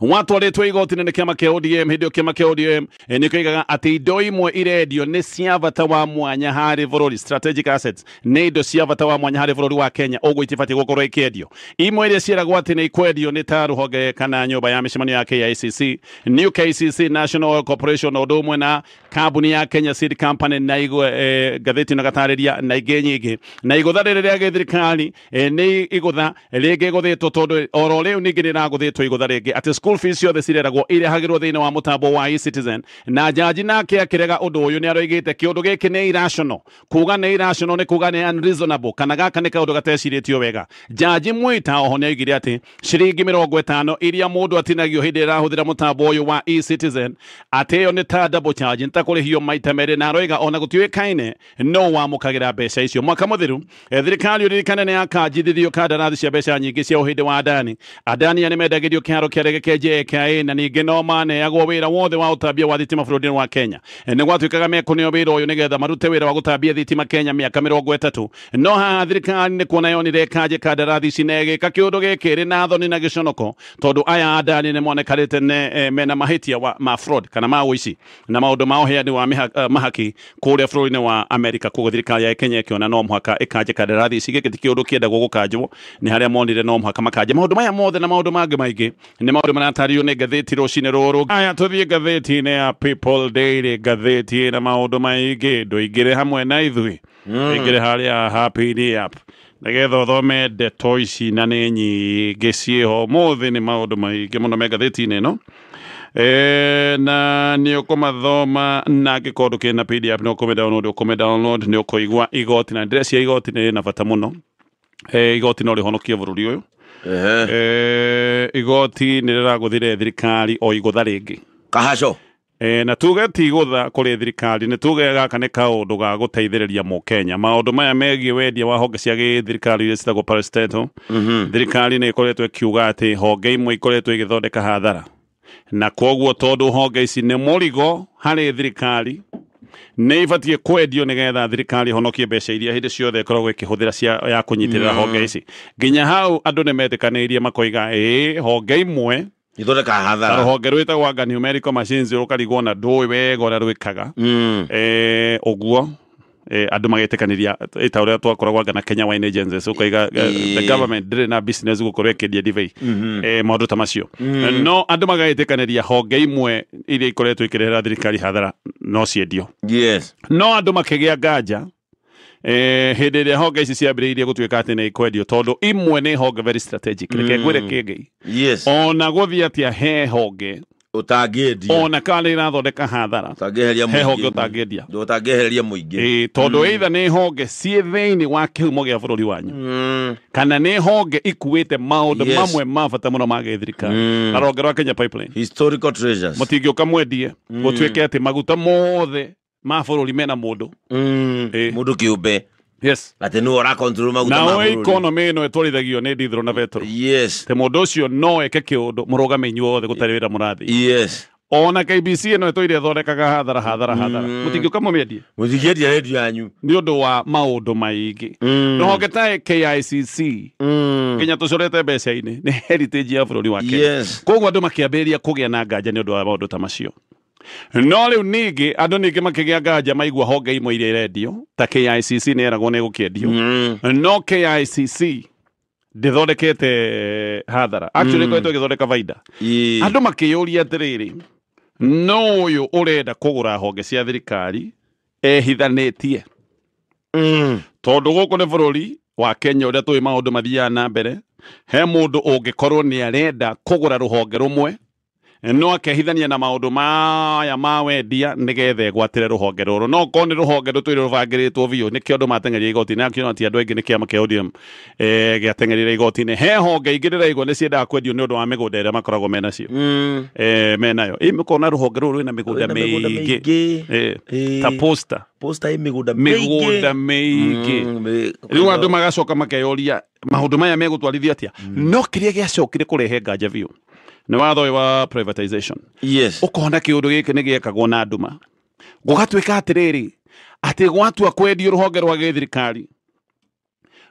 watwarĩtwo igoti-inĩ nĩ kĩama kĩa ODM. Hĩndĩ ĩyo kĩama kĩa ODM nĩ kĩoigaga atĩ indo imwe irendio nĩ cia bata wa mwanya harĩ bũrũri, strategic assets, nĩ indo cia bata wa mwanya harĩ bũrũri wa Kenya, ũguo itibatiĩ gũkorwo ikĩendio. Imwe iria cieragwo atĩ nĩ ikwendio nĩ ta rũhonge kana nyũmba ya mĩcemanio ya KICC, New KCC, National Oil Corporation, ũndũ ũmwe na kambuni ya Kenya Seed Company, na ngathĩti ĩno gatarĩria na ingĩ nyingĩ. Na igũtha rĩrĩ rĩa gĩthirikari nĩ igũtha rĩngĩ ĩgũthĩtwo, tondũ oro rĩu ningĩ nĩ ĩragũthĩtwo igũtha rĩngĩ atĩ school fees ciothe cireragwo irehagĩrwo thĩinĩ wa mũtambo wa eCitizen. Na jaji nake akĩrega ũndũ ũyũ, nĩ aroigĩte kĩũndũ gĩkĩ nĩ irrational. Kuga nĩ irrational nĩ kuga nĩ unreasonable, kana gaka nĩ kaũndũ gatecirĩtio wega. Jaji Mwita oho nĩ oigire atĩ ciringi 50 iria mũndũ atinagio hĩndĩ ĩrĩa arahũthĩra mũtambo ũyũ wa eCitizen, atĩ ĩyo nĩ ta double charge, nĩ ta kũrĩhio maita merĩ, na aroiga ona gũtiũĩkaine no wamũkagĩra mbeca icio. Mwaka mũthiru thirikari ũririkane nĩ yakanjithirio kandarathi cia mbeca nyingĩ cia ũhĩndĩ wa Adani. Adani nĩ mendagĩrio kĩharo kĩa ndege kĩa JKIA, na ningĩ no maneagwo wĩra wothe wa ũtambia wa thitima bũrũri-inĩ wa Kenya. Nĩ gwatuĩkaga mekũneo wĩra ũyũ nĩgetha marute wĩra wa gũtambia thitima Kenya mĩaka 30. No haha thirikari nĩ kuona yonire kanje kandarathi ici na ĩgĩka kĩũndũ gĩkĩ ĩrĩ na thoni na gĩconoko, tondũ aya Adani nĩ monekanĩte mena mahĩtia ma fraud kana ma ũici na maũndũ ma ũheani wa mahaki kũrĩa bũrũri-inĩ wa Amerika. Koguo thirikari ya Kenya ĩkĩona no mũhaka ĩkanje kandarathi ici. Gĩkĩ ti kĩũndũ kĩendagwo gũkanjwo, nĩ harĩa monire no mũhaka makanje. Maũndũ maya mothe na maũndũ mangĩ maingĩ nĩ maũndũ Maũndũ maratario nĩ ngathĩti rũcinĩ rũrũ. Aya, tũthiĩ ngathĩti-inĩ ya People Daily, ngathĩti ĩna maũndũ maingĩ. Ndũingĩre hamwe na ithuĩ, ingĩre harĩa Happy app nĩgetha ũthome ndeto ici, na nĩ nyingĩ ciĩho ũmũthĩ. Nĩ maũndũ maingĩ mũno me ngathĩti-inĩ ĩno. Na nĩ ũkũmathoma, na angĩkorwo ndũkĩrĩ na PDF no ũkũmĩ download, ũkũmĩ download nĩ ũkũigua igoti, na ndĩrecia igoti nĩ rĩna bata mũno. Igoti no rĩhonokie bũrũri ũyũ. Igoti nĩ rĩragũthire thirikari o igũtha rĩngĩ. Kahaco. Na tuge ti igũtha kũrĩ thirikari, nĩ tuge gaka nĩ kaũndũ ga gũteithĩrĩria mũkenya. Maũndũ maya megiĩ wendia wa honge cia gĩthirikari iria citagwo parastatal. Thirikari nĩ ĩkoretwo ĩkiuga atĩ honge imwe ikoretwo igĩthondeka hathara, na kwoguo tondũ honge ici nĩ mũrigo harĩ thirikari, nĩ ibatiĩ kwendio nĩgetha thirikari ĩhonokie mbeca iria hĩndĩ ciothe ĩkoragwo ĩkĩhũthĩra cia ya kũnyitĩrĩra honge ici. Nginya hau andũ nĩ metĩkanĩirie, makoiga ĩĩ, honge imwe ithondeka ta hathara. Rũhonge rwĩtagwo anga numerical machines, rũkarigwo na ndũĩ wega ũrĩa rwĩkaga. Ũguo andũ magetĩkanĩria ta ũrĩa twakoragwo anga na Kenya Wine Agencies, ũkaiga the government ndĩrĩ na business gũkorwo ĩkĩendia ndibei, maũndũ ta macio. No andũ magetĩkanĩria honge imwe iria ikoretwo ikĩrehera thirikari hathara no ciendio. No andũ makĩgĩa nganja hĩndĩ ĩrĩa honge ici ciambĩrĩirie gũtuĩka atĩ nĩ ikwendio, tondũ imwe nĩ honge very strategic. Reke ngwĩre kĩngĩ, ona gũthiĩ atĩa, he honge Ũtangĩendia. Ona kana nĩ irathondeka hathara, ũtangĩeheria he honge mũingĩ. Ũtangĩendia. Ũtangĩehereria mũingĩ. Ĩĩ, tondũ either nĩ honge ciĩ thĩinĩ wa kĩhumo gĩa bũrũri wanyu, kana nĩ honge ikuĩte maũndũ mamwe ma bata mũno ma gĩthirikari, na rũhonge rwa Kenya Pipeline. Historical treasures. Mũtingĩũka mwendie gũtuĩke atĩ maguta mothe ma bũrũri mena mũndũ. Mũndũ kĩũmbe. Atĩ nĩwe ũra control maguta ma Nao bũrũri. Economy ĩno ĩtwarithagio nĩ ndithũrũ na betũrũ. Atĩ mũndũ ũcio no eke kĩũndũ mũrũgame inyuothe gũtarĩ wĩra mũrathiĩ. Ona KBC ĩno ĩtũire ĩthondekaga hathara, hathara, hathara, mũtingĩũka mũmĩendie. Mũtingĩendia redio yanyu. Nĩ ũndũ wa maũndũ maingĩ. Rũhonge ta KICC, nginya tũcorete mbeca-inĩ, nĩ heritage ya bũrũri wa Kenya. Koguo andũ makĩambĩrĩria kũgĩa na nganja nĩ ũndũ wa maũndũ ta macio. No rĩu ningĩ andũ ningĩ makĩgĩa nganja maigua honge imwe iria irendio ta KICC nĩ eragwo nĩ ĩgũkĩendio. No KICC ndĩthondekete hathara, actually ĩkoretwo ĩgĩthondeka baida. Andũ makĩyũria atĩrĩrĩ, no ũyũ ũrenda kũgũra honge cia thirikari ehithanĩtie, tondũ gũkũ nĩ bũrũri wa Kenya ũrĩa tũĩ maũndũ mathiaga na mbere, he mũndũ ũngĩkorwo nĩ arenda kũgũra rũhonge rũmwe no akehithania na maũndũ maya ma wendia nĩgetha egwatĩre rũhonge rũrũ, no korwo nĩ rũhonge rũtũire rũbangĩrĩtwo biũ. Nĩkĩo andũ mateng'erire igoti-inĩ, akiona ti andũ aingĩ, nĩ kĩama kĩa ODM gĩateng'erire igoti-inĩ. He honge ingĩ ndĩraigua nĩ ciendaga kwendio nĩ ũndũ wa mĩgũnda ĩrĩa makoragwo menacio. Menayo ĩ mũkona rũhonge rũrũ rwĩna mĩgũnda Rwĩna mĩgũnda mĩingĩ. Mĩingĩ. Ta posta. Posta ĩ mĩgũnda mĩingĩ. Mĩgũnda mĩingĩ. Rĩu andũ magacoka makeyũria maũndũ maya megũtwarithio atĩa. No kĩrĩa gĩacokire kũrehe nganja biũ nĩ watho ũyũ wa privatization. Ũkona kĩũndũ gĩkĩ nĩ gĩekagwo na nduma, gũgatuĩka atĩrĩrĩ, atĩ gwatua kwendio rũhonge rwa gĩthirikari,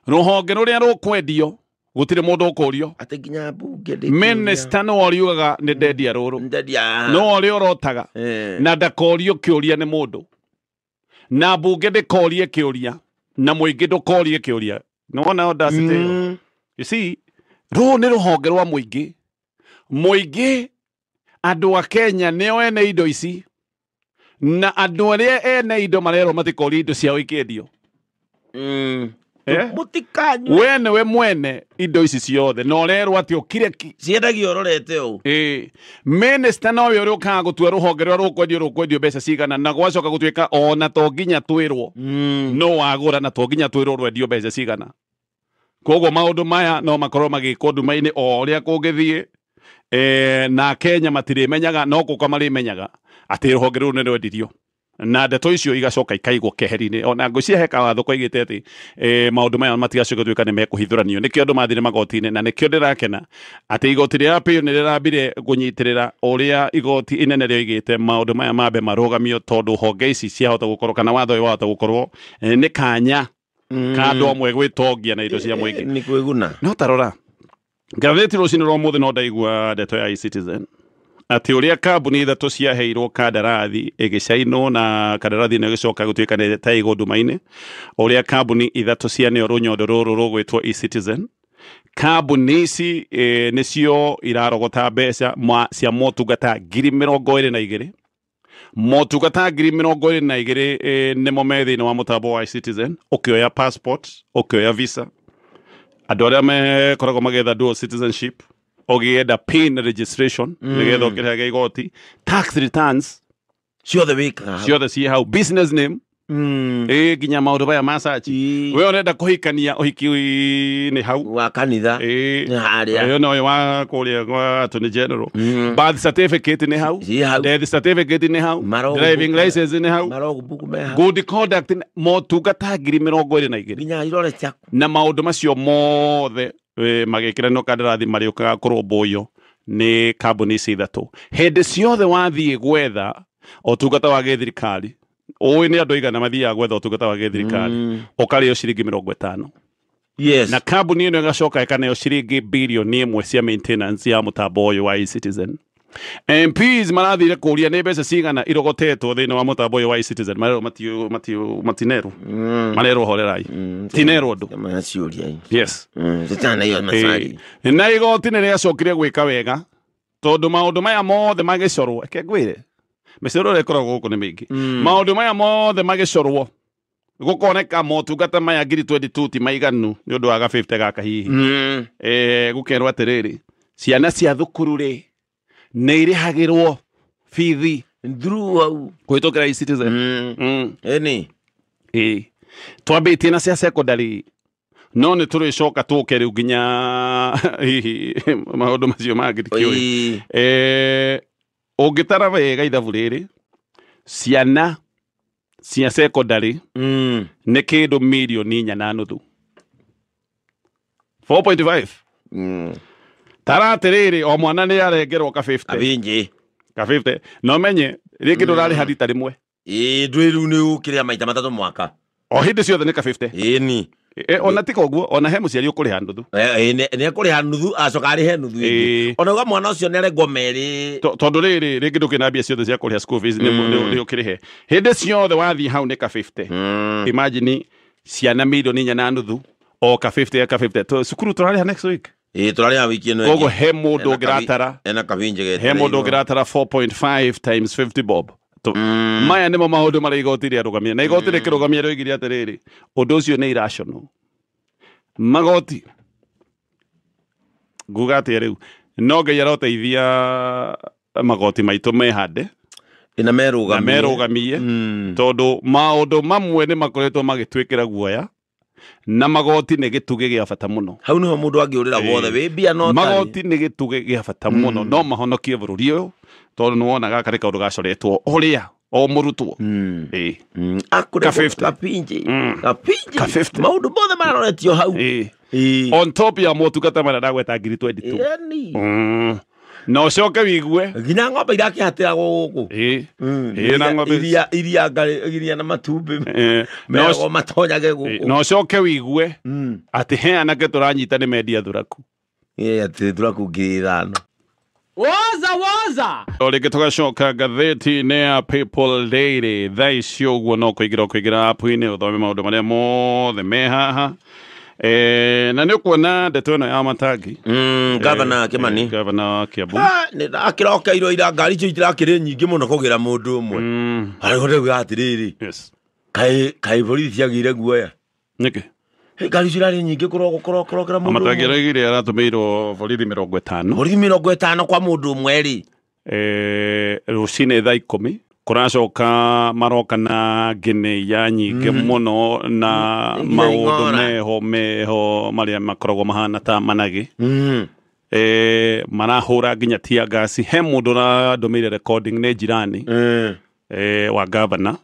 rũhonge rũrĩa rũkwendio gũtirĩ mũndũ ũkũrio. Atĩ nginya mbunge ndĩkĩũria. Minister no ũriugaga nĩ ndendia rũrũ. Ndendia. No ũrĩa ũrotaga na ndakorio kĩũria nĩ mũndũ, na mbunge ndĩkorie kĩũria, na mũingĩ ndũkorie kĩũria. Nĩwona audacity ĩyo? You see, rũrũ nĩ rũhonge rwa mũingĩ. Mũingĩ, andũ a Kenya nĩo ene indo ici, na andũ arĩa ene indo marerwo matikorie indo ciao ikĩendio. Eh? Mũtikanyue. We nĩwe mwene indo ici ciothe na ũrerwo atĩ ũkire ki. Ciendagio ũrorete ũũ. Ĩĩ, minister nowe ũrĩa ũkaga gũtua rũhonge rũrĩa rũkwendio mbeca cigana, na gwacoka gũtuĩka ona to nginya twĩrwo no wagũra, na to nginya twĩrwo rwendio mbeca cigana. Koguo maũndũ maya no makorwo magĩkwo nduma-inĩ o ũrĩa kũngĩthiĩ, na Kenya matirĩmenyaga, no gũka marĩmenyaga atĩ rũhonge rũrũ nĩ rwendirio, na ndeto icio igacoka ikaigwo keheri-inĩ. Ona ngwĩciria he kawatho koigĩte atĩ maũndũ maya matigacoka gũtuĩka nĩ mekũhithũranio. Nĩkĩo andũ mathire magoti-inĩ, na nĩkĩo ndĩrakena atĩ igoti rĩa appeal nĩ rĩrambire kũnyitĩrĩra ũrĩa igoti inene rĩoigĩte maũndũ maya mambe marũgamio, tondũ honge ici ciahota gũkorwo, kana watho ũyũ wahota gũkorwo nĩ kanya ka andũ amwe gwĩtongia na indo cia mũingĩ. Nĩ kwĩguna. No tarora ngathĩti rũcinĩ rwa ũmũthĩ, no ndaigua ndeto ya eCitizen atĩ ũrĩa kambuni ithatũ ciaheirwo kandarathi ĩgĩcainwo, na kandarathi ĩno ĩgĩcoka gũtuĩka nĩ ta ĩgwo nduma-inĩ, ũrĩa kambuni ithatũ cianeo rũnyondo rũrũ rũgwĩtwo eCitizen. Kambuni ici nĩcio irarogota mbeca cia motungata 22,000. Motungata 22,000 nĩmo me thĩinĩ wa mũtambo wa eCitizen. Ũkĩoya passport, ũkĩoya visa, andũ arĩa mekoragwo magĩetha dual citizenship, ũgĩenda PIN registration nĩgetha ũkĩrĩhaga igoti, tax returns ciothe wĩkaga hau. Ciothe ciĩ hau, business name, nginya maũndũ maya ma search. We ũrenda kũhikania, ũhiki nĩ hau. Wa kanitha. Nĩ harĩa. Ũyũ no ũyũ wa kũrĩa kwa Attorney General. Birth certificate nĩ hau. Ciĩ hau. Death certificate nĩ hau. Driving license nĩ hau. Marogbook me hau. Good conduct motungata 22,000. Nginya irore ciaku. Na maũndũ macio mothe magĩkĩranwo kandarathi marĩũkaga kũrũmbũiyo nĩ kambuni ici ithatũ. Hĩndĩ ciothe wathiĩ gwetha ũtungata wa gĩthirikari, ũĩ nĩ andũ aigana mathiaga gwetha ũtungata wa gĩthirikari, ũkarĩo ciringi 50. Yes. Na kambuni ĩno ĩgacoka ĩkaneo ciringi 1 bilioni cia maintenance ya mũtambo ũyũ wa eCitizen. MPs marathire kũria nĩ mbeca cigana irogotetwo thĩinĩ wa mũtambo ũyũ wa eCitizen, marerwo matinerwo. Marerwo horerai. Tinerwo ũndũ. Kama ciũria. Yes. Tũtana iyo macari. Na igoti nĩ rĩacokire gwĩka wega tondũ maũndũ maya mothe magĩcorwo, reke ngwĩre mĩcoro ĩrĩa ĩkoragwo gũkũ nĩ mĩingĩ. Maũndũ maya mothe magĩcorwo gũkoneka motungata maya 22,000 ti maiganu nĩ ũndũ wa ga 50 gaka hihi. Gũkerwo atĩrĩrĩ, ciana cia thukuru rĩ nĩ irĩhagĩrwo bithi Through hau. kũhĩtũkĩra eCitizen. Ĩni. Ĩĩ, twambĩtie na cia secondary, no nĩ tũrĩcoka tũke rĩu nginya hihi maũndũ macio mangĩ ndikĩũĩ. Ũngĩtara wega ithabu rĩrĩ, ciana cia secondary nĩ kĩndũ 4.5 mirioni, 4.5. Tara atĩrĩrĩ, o mwana nĩ arengerwo ka 50. Abinji. Ka 50, no menye rĩngĩ ndũrarĩha rita rĩmwe. Ĩĩ, ndwĩ rĩu nĩ ũkĩrĩa maita matatũ mwaka. O hĩndĩ ciothe nĩ ka 50. Ĩni. Ona tika ũguo, ona he mũciari ũkũrĩha nuthu. Nĩ ekũrĩha nuthu acoka arĩhe nuthu ĩngĩ. Ona uga mwana ũcio nĩ arengwo merĩ. Tondũ rĩrĩ rĩngĩ ndũkĩna mbia ciothe cia kũrĩha school fees, nĩ ũkĩrĩhe hĩndĩ ciothe wathiĩ hau nĩ ka 50. Imagine ciana 4.5 mirioni o ka 50 ka 50. Cukuru tũrarĩha next week. Ĩĩ, tũrarĩha wiki ĩno Koguo ĩngĩ. he mũndũ ũngĩratara Ena kabinje he mũndũ ũngĩratara 4.5 times 50 bob. Maya nĩmo maũndũ marĩa igoti rĩarũgamia, na igoti rĩkĩrũgamia rĩoigire atĩrĩrĩ, ũndũ ũcio nĩ irrational. Magoti nguga atĩa rĩu, no Ngai aroteithia magoti maitũ mehande Ĩna na merũgamie. Merũgamie, tondũ maũndũ mamwe nĩ makoretwo magĩtwĩkĩra guoya, na magoti nĩ gĩtugĩ gĩa bata mũno. Hau nĩho mũndũ angĩũrĩra wothe wĩ mbia no tarĩ. Magoti nĩ gĩtugĩ gĩa bata mũno, no mahonokie bũrũri ũyũ, tondũ nĩ wona gaka nĩ kaũndũ gacoretwo ũrĩa o mũrutwo. Ĩĩ. Akũrengwo Ka 50. Kabinje. Kabinje. Ka 50. Maũndũ mothe maroretio hau. Ĩĩ. Ĩĩ. On top ya motungata marĩa ndagweta 22,000. Ĩni. Na ũcoke wigue Nginya ng'ombe irakĩhatĩragwo gũkũ. Ĩĩ. Ĩĩ, na ng'ombe Iria iria na matumbĩ meragwo matonyage gũkũ. Na ũcoke wigue atĩ he anake tũranyita nĩ mendia thuraku. Ĩĩ, atĩ thuraku 5,000. Woza woza. O rĩngĩ tũgacoka ngathĩti-inĩ ya People Daily thaa ici ũguo, no kũingĩra ũkũingĩra app-inĩ ũthome maũndũ marĩa mothe me haha. Na nĩ ũkuona ndeto ĩno ya Matangi. Gavana Kimani. Gavana wa Kiambu. Ah, nĩ ndakirokeirwo ira, ngari icio itirakĩrĩ nyingĩ mũno kũgĩra mũndũ ũmwe. Arĩho ndauga atĩrĩrĩ, kaĩ borithi ciagĩire guoya? Nĩkĩ? Hey, ngari icio irarĩ nyingĩ kũrokera mũndũ Matangi ũmwe. araugire aratũmĩirwo borithi 50. Borithi 50 kwa mũndũ ũmwe rĩ. Rũcinĩ thaa 10 kũracoka maroka na ngeneia nyingĩ mũno na Nginya maũndũ ing'ora. Meho marĩa makoragwo mahana ta managĩ. Marahũra nginya tear gas. He mũndũ ũrandũmĩire recording, nĩ jirani wa gavana.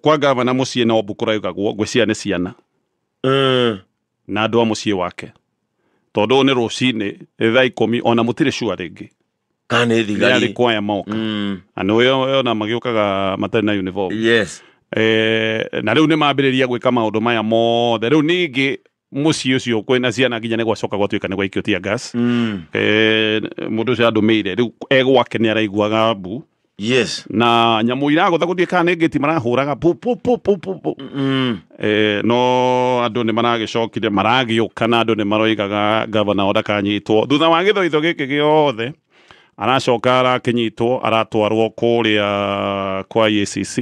Kwa gavana mũciĩ no mbu kũraugagwo, ngwĩciria nĩ ciana na andũ a mũciĩ wake, tondũ ũyũ nĩ rũcinĩ thaa 10, ona mũtirĩ sure rĩngĩ Kana nĩ nĩ thigari. arĩ kwaya moka. Na nĩ ona magĩũkaga matarĩ na uniform. Na rĩu nĩ mambĩrĩria gwĩka maũndũ maya mothe. Rĩu ningĩ mũciĩ ũcio kwĩna ciana, nginya nĩ gwacoka gwatuĩka nĩ gwaikio tear gas. Mũndũ ũcio andũmĩire rĩu e gwake nĩ araiguaga mbu. Yes. Na nyamũ iragũtha gũthiĩ kana nĩ ngĩti marahũraga pu pu pu pu pu pu. No andũ nĩ maragĩcokire maragĩũka na andũ nĩ maroigaga gavana o ndakanyitwo thutha wa gĩthoitho gĩkĩ gĩothe aracoka arakĩnyitwo aratwarwo kũrĩa kwa EACC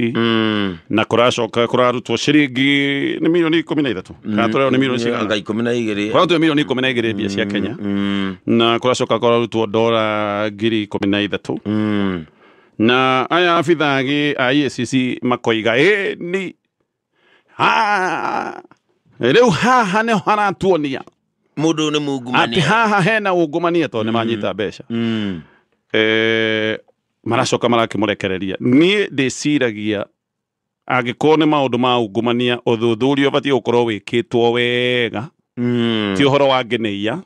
na kũracoka kũrarutwo ciringi nĩ milioni 13 kana tũrerwo nĩ milioni cigana Anga 12. kũrarutwo milioni 12 mbia cia Kenya na kũracoka kũrarutwo dora ngiri 13 na aya abithagi a EACC makoiga ĩ ni rĩu haha nĩho haratuonia Mũndũ nĩ atĩ mungumania. haha hena ungumania tondũ nĩ manyita mbeca. Maracoka marakĩmũrekereria. Niĩ ndĩciragia angĩkorwo nĩ maũndũ ma ungumania ũthuthuria ũbatiĩ gũkorwo wĩkĩtwo wega ti ũhoro wa ngeneia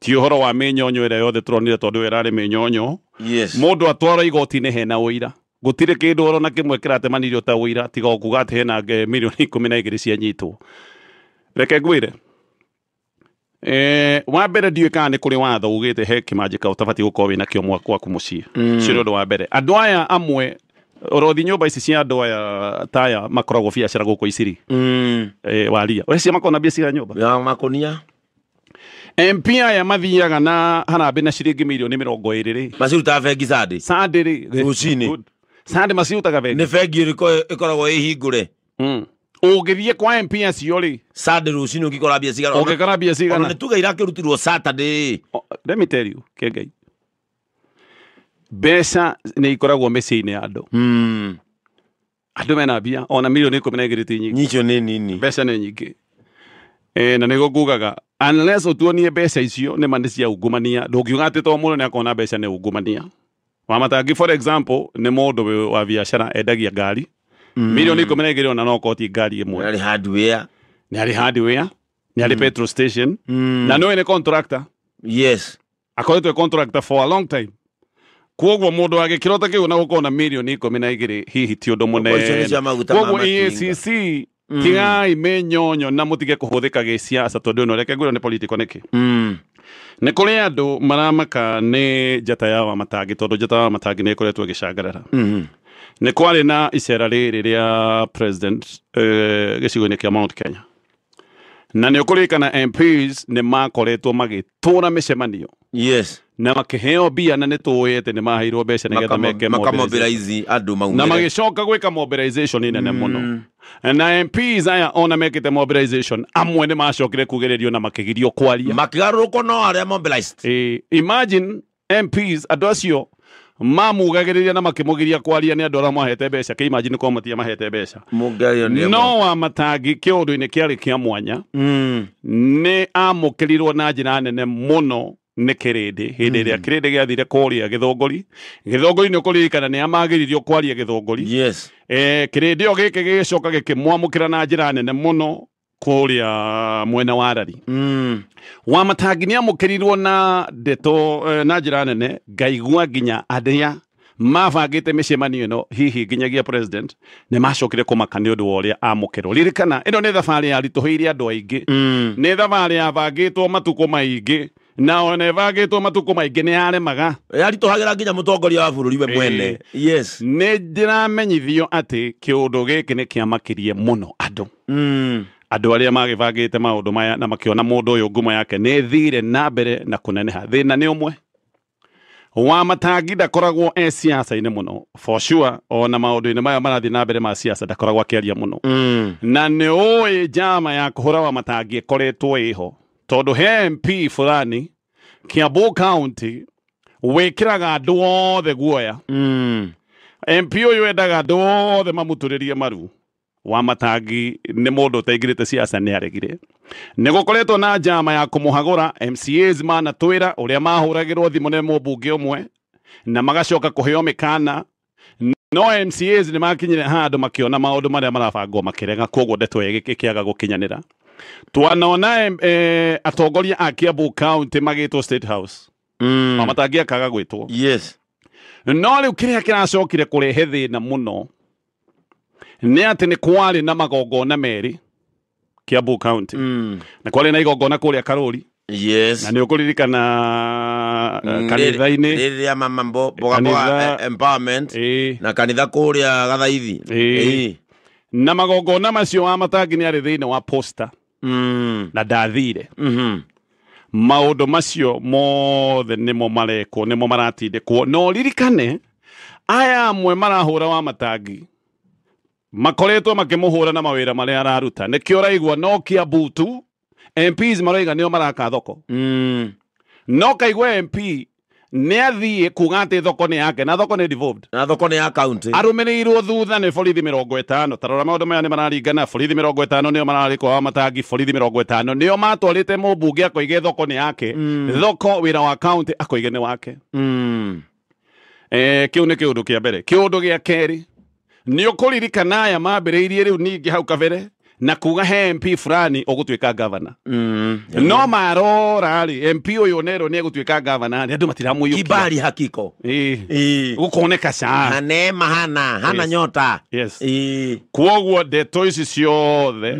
ti ũhoro wa mĩnyonyo ĩrĩa yothe tũronire tondũ ĩyo ĩrarĩ mĩnyonyo. Yes. Mũndũ atwarwo igoti-inĩ hena ũira gũtirĩ kĩndũ oro na kĩmwe kĩratemanirio ta ũira tiga o kuga atĩ hena milioni 12 cianyitwo. Reke ngwĩre wa mbere ndiũĩ kana nĩ kũrĩ watho ugĩte he kĩmanjĩka ũtabatiĩ gũkorwo wĩna kĩo gwaku mũciĩ. Ũcio nĩ ũndũ wa mbere. Andũ aya amwe ũrothi nyũmba ici cia andũ aya taya makoragwo biacara gũkũ Isiri waria ũreciria makoragwo na mbia cigana nyũmba Ya makonia. MP aya mathiaga na harambĩ na ciringi milioni 20 rĩ Macirutaga bengi Sunday. Sunday rĩ Rũcinĩ. Good. Sunday macirutaga bengi. Nĩ bengi ĩrĩkũ ĩkoragwo ĩhingũre? Ũngĩthiĩ kwa MP acio rĩ Sunday rũcinĩ ũngĩkora mbia cigana. Ũngĩkora mbia Ona cigana. nĩ tuge irakĩrutirwo Saturday. Let me tell you, Kengai. Mbeca nĩ ikoragwo mĩciĩ-inĩ ya andũ. Andũ mena mbia ona milioni 12 ti nyingĩ. Nyicio nĩ nini. Mbeca nĩ nyingĩ. Na nĩguo ngugaga unless ũtuonie mbeca icio nĩ ma nĩ cia ungumania ndũngiuga atĩ to mũndũ nĩ akona mbeca nĩ ungumania. Wamatangi for example nĩ mũndũ wa biacara endagia ngari milioni 12 ona no koti ngari ĩmwe. Nĩ arĩ hardware. Nĩ arĩ hardware, nĩ arĩ petrol station na nĩwe nĩ contractor. Yes. Akoretwo e contractor for a long time. Koguo mũndũ wa gĩkĩro ta kĩu na gũkorwo na milioni 12 hihi ti ũndũ Icio nĩ mũnene. cia maguta ma Koguo matinga. EACC tigai mĩnyonyo na mũtige kũhũthĩka gĩciaca tondũ ĩno reke ngwĩre nĩ political nĩkĩ. Nĩ kũrĩ andũ maramaka nĩ njata ya Wamatangi tondũ njata ya Wamatangi nĩ ĩkoretwo ĩgĩcangarara. Nĩ kwarĩ na icera rĩrĩ rĩa president gĩcigo-inĩ kĩa Mount Kenya. Na nĩ ũkũririkana MPs nĩ makoretwo magĩtũra mĩcemanio. Yes. Na makĩheo mbia na nĩ tũĩ atĩ nĩ maheirwo mbeca nĩgetha meke Makamobilize andũ na maumĩre. magĩcoka gwĩka mobilization nene mũno. Na MPs aya ona mekĩte mobilization amwe nĩ macokire kugĩrĩrio na makĩgirio kwaria. Makĩgarũrũkwo no arĩa mobilized. Imagine MPs andũ acio mamugagĩrĩria na makĩmũgiria kwaria nĩ andũ arĩa mahete mbeca kĩ imagine korwo matiamahete mbeca. No Wamatangi kĩũndũ-inĩ kĩarĩ kĩa mwanya nĩ amũkĩrirwo na njĩra nene mũno nĩ kĩrĩndĩ hĩndĩ ĩrĩa kĩrĩndĩ gĩathire kũrĩa Gĩthũngũri. Gĩthũngũri nĩ ũkũririkana nĩ amagĩririo kwaria Gĩthũngũri. Yes. Kĩrĩndĩ o gĩkĩ gĩgĩcoka gĩkĩmwamũkĩra na njĩra nene mũno kũrĩa mwena wa Rari. Wamatangi nĩ amũkĩrirwo na ndeto na njĩra nene ngaigua nginya arĩa mabangĩte mĩcemanio ĩno hihi nginyagia president nĩ macokire kũmaka nĩ ũndũ wa ũrĩa amũkĩrwo. Ririkana ĩno nĩ thabarĩ yaritũhĩire andũ aingĩ. Nĩ thabarĩ yabangĩtwo matukũ maingĩ na ona ĩbangĩtwo matukũ maingĩ nĩ yaremaga. Yaritũhagĩra nginya mũtongoria wa bũrũri we mwene. Yes. Nĩ ndĩramenyithio atĩ kĩũndũ gĩkĩ nĩ kĩamakirie mũno andũ. Andũ arĩa magĩbangĩte maũndũ maya na makĩona mũndũ ũyũ ngumo yake nĩ thire na mbere na kũneneha. Thĩna nĩ ũmwe. Wamatangi ndakoragwo e siasa-inĩ mũno for sure ona maũndũ-inĩ maya marathiĩ na mbere ma siasa ndakoragwo akĩaria mũno. Na nĩ ũĩ njama ya kũhũra Wamatangi ĩkoretwo ĩho tondũ he MP fulani Kiambu County wĩkĩraga andũ othe guoya. MP ũyũ endaga andũ othe mamũturĩrie maru. Wamatangi nĩ mũndũ ũtaingĩrĩte siasa nĩ aregire. Nĩ gũkoretwo na njama ya kũmũhagũra. MCAs manatwĩra ũrĩa mahũragĩrwo thimũ nĩ mũmbunge ũmwe na magacoka kũheo mĩkana. No MCAs nĩ makinyire handũ makĩona maũndũ marĩa marabangwo makĩrega koguo ndeto ĩkĩaga gũkinyanĩra. Twanona atongoria a Kiambu County magĩtwo State House. Wamatangi akaga gwĩtwo. Yes. No rĩu kĩrĩa kĩracokire kũrehe thĩna mũno nĩ atĩ nĩ kwarĩ na magongona merĩ Kiambu County. Na kwarĩ na igongona kũrĩa Karũri. Yes. Na nä å kå ririkana kanitha-inä rĩrĩa mama mboga mboga empowerment na kanitha kũrĩa Gathaithi. Na magongona macio wa Matangi nĩ arĩ thĩinĩ wa posta na ndathire. Maũndũ macio mothe nĩmo marekwo, nĩmo maratindĩkwo. No ririkane aya amwe marahũra wa Matangi makoretwo makĩmũhũra na mawĩra marĩa araruta. Nĩkĩo ũraigua no Kiambu tu MPs maroiga nĩo maraka thoko. No kaigua MP nĩ athiĩ kuga atĩ thoko nĩ yake na thoko nĩ devolved. Na thoko nĩ ya county. Arũmĩrĩirwo thutha nĩ borithi 50. Tarora maũndũ maya nĩ mararingana. Borithi 50 nĩo mararĩ kwa Wamatangi, borithi 50 nĩo matwarĩte mũmbunge akoige thoko nĩ yake. Thoko wĩra wa county akoige nĩ wake. Kĩu nĩ kĩũndũ kĩa mbere. Kĩũndũ gĩa kerĩ nĩ ũkũririkana aya mambĩrĩirie rĩu ningĩ hau kabere na kuga he MP fulani ũgũtuĩka governor. No marora rĩ, MP ũyũ nerwo nĩ egũtuĩka governor rĩ, andũ matiramũiyũkia. Kibali hakiko. Gũkoneka ca. Neema hana nyota. Yes. Kwoguo ndeto ici ciothe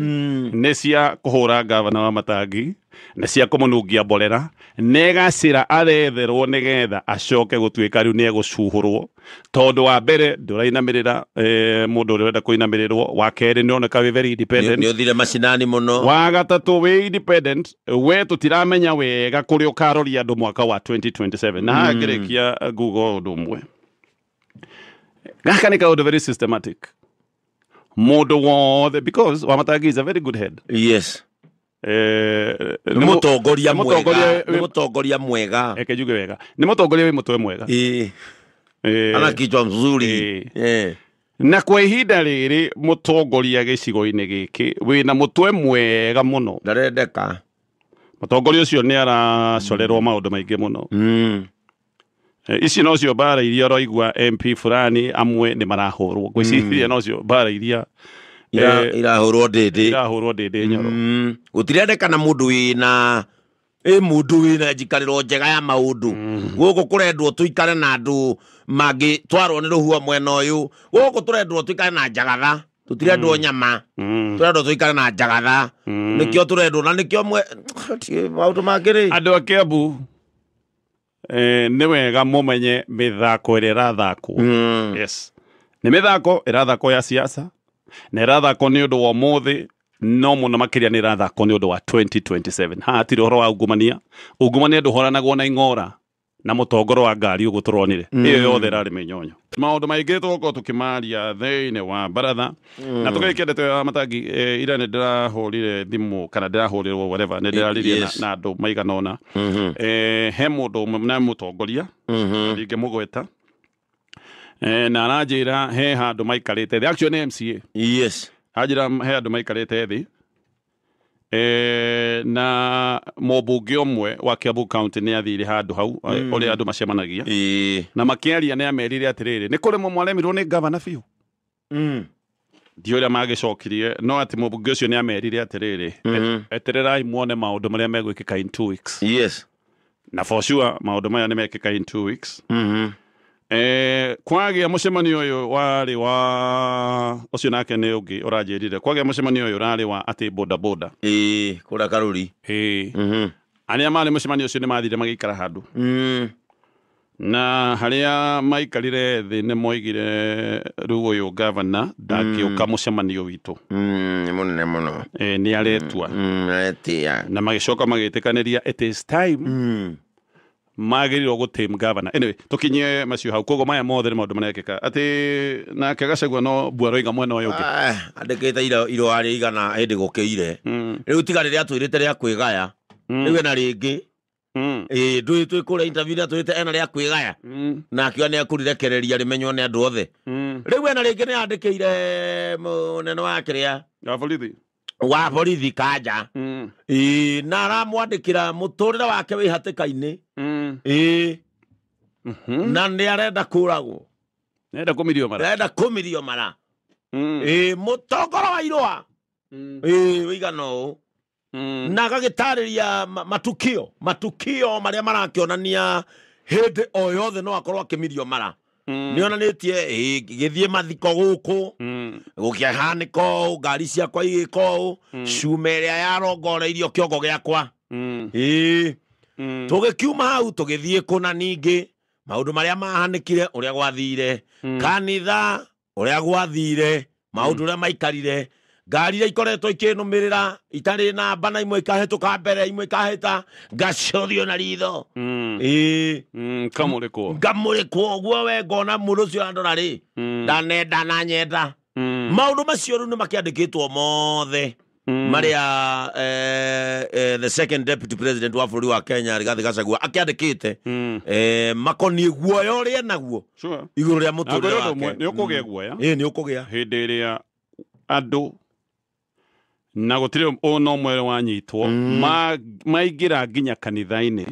nĩ cia kũhũra governor wa Matangi, nĩ cia kũmũnungia mborera, nĩ gacĩra aretherwo nĩgetha acoke gũtuĩka rĩu nĩ egũcuhũrwo. Tondũ wa mbere ndũrainamĩrĩra mũndũ ũrĩa ũrenda kũinamĩrĩrwo, wa kerĩ nĩ ũroneka wĩ very independent. Nĩ ũthire macinani mũno. Wa gatatũ wĩ independent, we tũtiramenya wega kũrĩa ũkaroria andũ mwaka wa 2027. Na haha ngĩrĩkia nguga ũndũ ũmwe. Gaka nĩ kaũndũ very systematic. Mũndũ wothe, because Wamatangi is a very good head. Yes. Nĩ mũtongoria mwega. Nĩ mũtongoria mwega. Eke njuge wega. Nĩ mũtongoria wĩ mũtwe mwega. Ana kichwa mzuri. Na kwa ihinda rĩrĩ mũtongoria gĩcigo-inĩ gĩkĩ wĩna mũtwe mwega mũno. Ndarendeka. Mũtongoria ũcio nĩ aracorerwo maũndũ maingĩ mũno. Ici nocio mbara iria ũraigua MP fulani amwe nĩ marahũrwo. Ngwĩciria nocio mbara iria irahũrwo ndĩndĩ. Irahũrwo ndĩndĩ nyoro. Gũtirendekana mũndũ wĩna mũndũ wĩna njikarĩro njega ya maũndũ. Gũkũ kũrendwo tũikare na andũ mangĩtwarwo nĩ rũhuho mwena ũyũ. Gũkũ tũrendwo tũikare na njagatha. Tũtirendwo nyama. Tũrendwo tũikare na njagatha. Nĩkĩo tũrendwo na nĩkĩo maũndũ mangĩ rĩ. Andũ a Kiambu nĩ wega mũmenye mĩthako ĩrĩa ĩrathakwo. Yes. Nĩ mĩthako ĩrathakwo ya siasa na ĩrathakwo nĩ ũndũ wa ũmũthĩ, no mũno makĩria nĩ ĩrathakwo nĩ ũndũ wa 2027. Haha hatirĩ ũhoro wa ungumania. Ungumania ndũhoranagwo na ing'ora na mũtongoro wa ngari ũguo tũronire. Ĩyo yothe ĩrarĩ mĩnyonyo. Maũndũ maingĩ tũgũkorwo tũkĩmaria thĩinĩ wa baratha. Na tũkĩrĩkia ndeto ya Matangi, ira nĩ ndĩrahũrire thimũ kana ndĩrahũrĩrwo whatever, nĩ ndĩraririe na andũ maigana ũna. He mũndũ ũmwe na mũtongoria ndingĩmũgweta, na aranjĩra he handũ maikarĩte thĩ. Actually nĩ MCA. Yes. Anjĩra he handũ maikarĩte thĩ na mũmbunge ũmwe wa Kiambu County nĩ athire handũ hau ũrĩa andũ macemanagia na makĩaria nĩ amerire atĩrĩrĩ, nĩ kũrĩ mwaremirwo nĩ gavana biũ. Ndiũĩ ũrĩa magĩcokirie, no atĩ mũmbunge ũcio nĩ amerire atĩrĩrĩ, etererai muone maũndũ marĩa megwĩkĩka in 2 weeks. Yes. Na for sure maũndũ maya nĩ mekĩka in 2 weeks. Kwagĩa mũcemanio ũyũ warĩ wa ũcio nake nĩ ũngĩ ũranjĩrire, kwagĩa mũcemanio ũyũ ũrarĩ wa atĩ boda boda kũrĩa Karũri. Arĩa marĩ mũcemanio ũcio nĩ mathire magĩikara handũ. Na harĩa maikarire thĩ nĩ moigire rĩu ũyũ gavana ndangĩũka mũcemanio witũ. Nĩ mũnene mũno. Nĩ aretua. Na magĩcoka magĩtĩkanĩria it is time magĩrĩirwo gũtame governor. Anyway, tũkinyie macio hau. Koguo maya mothe nĩ maũndũ marekĩka. Atĩ nake Gachagua no mbua aroiga mwena ũyũ ũngĩ. Andĩkĩte irũa rĩa igana hĩndĩ gũkĩire. Rĩu tiga rĩrĩa atwĩrĩte rĩa kwĩgaya. Rĩu ena rĩngĩ. Ndũĩ twĩ kũrĩa interview ĩrĩa atwĩrĩte ena rĩa kwĩgaya. Na akiuga nĩ ekũrĩrekereria rĩmenywo nĩ andũ othe. Rĩu ena rĩngĩ nĩ andĩkĩire mũnene wa kĩrĩa wa borithi. Wa borithi Kanja. Na aramwandĩkĩra mũtũrĩre wake wĩ hatĩka-inĩ. Na nĩ arenda kũragwo. Nĩarenda kũmirio mara. Arenda kũmirio mara. Mũtongoro wa irũa. Wĩigana ũũ. Na agagĩtarĩria matukio marĩa marakĩonania hĩndĩ o yothe no akorwo akĩmirio mara. Nĩ onanĩtie gĩthiĩ mathiko gũkũ, gũkĩhanĩka ũũ, ngari ciakwa igĩka ũũ, cuma ĩrĩa yarongoreirio kĩongo gĩakwa. Ĩĩ, tũgĩkiuma hau tũgĩthiĩ kũna ningĩ maũndũ marĩa mahanĩkire, ũrĩa gwathire kanitha, ũrĩa gwathire maũndũ ũrĩa maikarire, ngari iria ikoretwo ikĩnũmĩrĩra itarĩ namba, na imwe ikahĩtũka mbere, imwe ikahĩta ngacũthio na ritho. Ĩĩ. Kamũrĩkwo. Ngamũrĩkwo ũguo we, ngona mũndũ ũcio andora rĩ, ndanenda na nyenda. Maũndũ macio rĩu nĩ makĩandĩkĩtwo mothe marĩa the second deputy president wa bũrũri wa Kenya Rigathi Gachagua akĩandĩkĩte makoniĩ guoya ũrĩa naguo igũrũ rĩa Na mũtũrĩre ngwĩre ũndũ ũmwe, wake. nĩ ũkũgĩa guoya Ĩĩ, nĩ ũkũgĩa. Hĩndĩ ĩrĩa andũ na gũtirĩ ona ũmwe wanyitwo maingĩra nginya kanitha-inĩ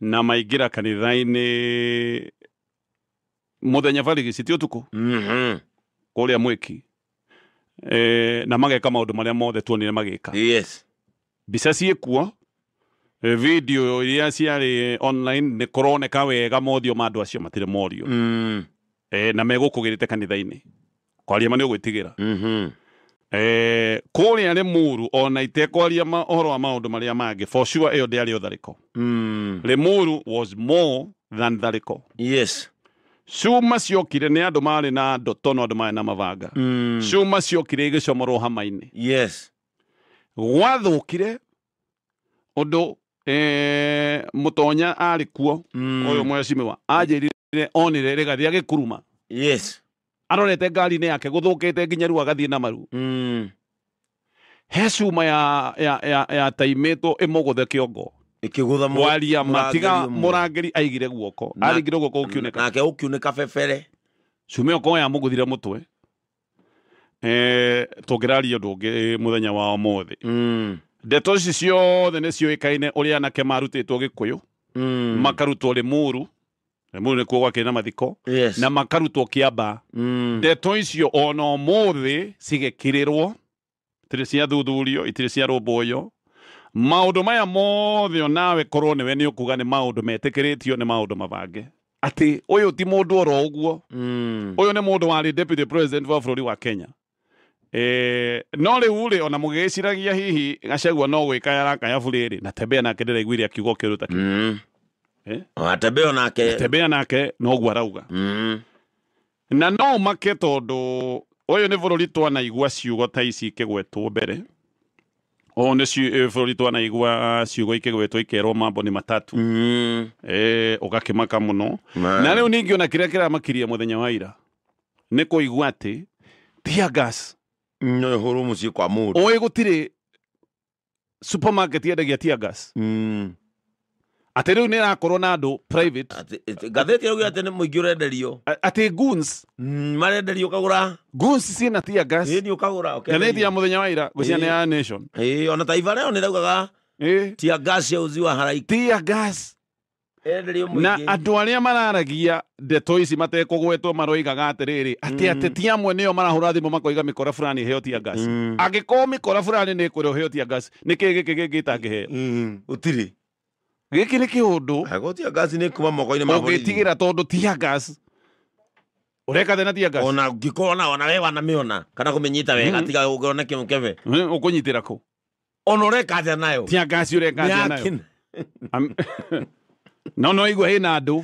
na maingĩra kanitha-inĩ mũthenya barigisi, ti ũtukũ, kũrĩa mwĩki na mageka maũndũ marĩa mothe tuonire magĩka. Mbica ciĩkuo, video iria ciarĩ online nĩ kũroneka wega mothiũ ma andũ acio matirĩ morio. Na megũkũgĩrĩte kanitha-inĩ, kwaria ma nĩ ũgwĩtigĩra. Kũrĩa Limuru, ona itekwaria ũhoro wa maũndũ marĩa mangĩ, for sure ĩyo ndĩarĩ tharĩko. Limuru was more than tharĩko. Cuma ciokire nĩ andũ marĩ na ndoto no andũ marĩ na mabanga. Cuma ciokire igĩcomorwo hama-inĩ. Gwathũkire ũndũ mũtonya arĩ kuo. Ũyũ mwecimiwa anjĩrire onire rĩgathi agĩkuruma arorete ngari-inĩ yake gũthũkĩte nginya rĩu agathiĩ na maru. He cuma ya taimĩtwo ĩmũgũthe kĩongo. Ĩkĩgũtha Waria matiga mũrangĩri ũmwe. Mũrangĩri aigire guoko, aringire guoko gũkiunĩka. Nake ũkiunĩka bebere. Cuma ĩyo korwo yamũgũthire mũtwe, tũngĩraria ũndũ ũngĩ mũthenya wa ũmũthĩ. Ndeto ici ciothe nĩ ciũĩkaine, ũrĩa anake marutĩtwo Gĩkũyũ, makarutwo Limuru. Limuru nĩkuo gwakĩrĩ na mathiko, na makarutwo Kĩamba. Ndeto icio ona ũmũthĩ cigĩkirĩrwo, itirĩ ciathuthurio, itirĩ ciarũmbũywo. Maũndũ maya mothe onawe korwo nĩwe nĩ ũkuga nĩ maũndũ metĩkĩrĩtio, nĩ maũndũ mabange, atĩ ũyũ ti mũndũ oro ũguo. Ũyũ nĩ mũndũ warĩ deputy president wa bũrũri wa Kenya. No rĩu rĩ, ona mũgĩciragia hihi Gachagua no gwĩka yarakaya burĩrĩ na Tembea nake ndĩraiguire akiuga kĩũndũ ta kĩu. Eh? Atembea nake. Tembea nake noguo arauga. Na no make tondũ ũyũ nĩ bũrũri twanaigua ciugo ta ici ikĩgwetwo mbere. Ũyũ nĩ bũrũri twanaigua ciugo ikĩgwetwo ikerwo mambo nĩ matatu. Ũgakĩmaka mũno. Na rĩu ningĩ ona kĩrĩa kĩramakirie mũthenya wa ira nĩ kũigua atĩ tear gas No ĩhũrwo mũciĩ kwa mũndũ. Ũĩ gũtirĩ supermarket yendagia tear gas, atĩ rĩu nĩ ĩrakorwo na andũ private. Ngathĩti ĩrauga atĩ nĩ mũingĩ ũrenderio. Atĩ goons. Marenderio ũkagũra. Goons ciĩna tear gas. Ĩĩ, nĩ ũkagũra. Ngathĩti ya mũthenya wa ira ngwĩciria nĩ ya Nation. Ĩĩ, ona Taifa Leo nĩ ĩraugaga tear gas yauziwa haraiki. Tear gas Ĩrenderio na mũingĩ. Andũ arĩa mararagia ndeto ici matekũgwetwo maroigaga atĩrĩrĩ, atĩ ateti amwe nĩo marahũra thimũ makoiga mĩkora fulani ĩheo tear gas. Angĩkorwo mĩkora fulani nĩ ĩkwĩrwo ĩheo tear gas, nĩkĩ gĩkĩ gĩngĩ gĩtangĩheo? Gũtirĩ. Gĩkĩ nĩ kĩũndũ Angĩkorwo tear gas nĩ kuma moko-inĩ ma borithi. Ũngĩtigĩra tondũ tear gas ũreka thĩna tear gas. Ona ũngĩkorwo ona we wanamĩona kana kũmĩnyita wega, tiga ũngĩona kĩmũkebe. Ũkũnyitĩra kũ? Ona ũreka atĩa nayo? Tear gas ũreka atĩa nayo? Nĩ No igua ĩna andũ.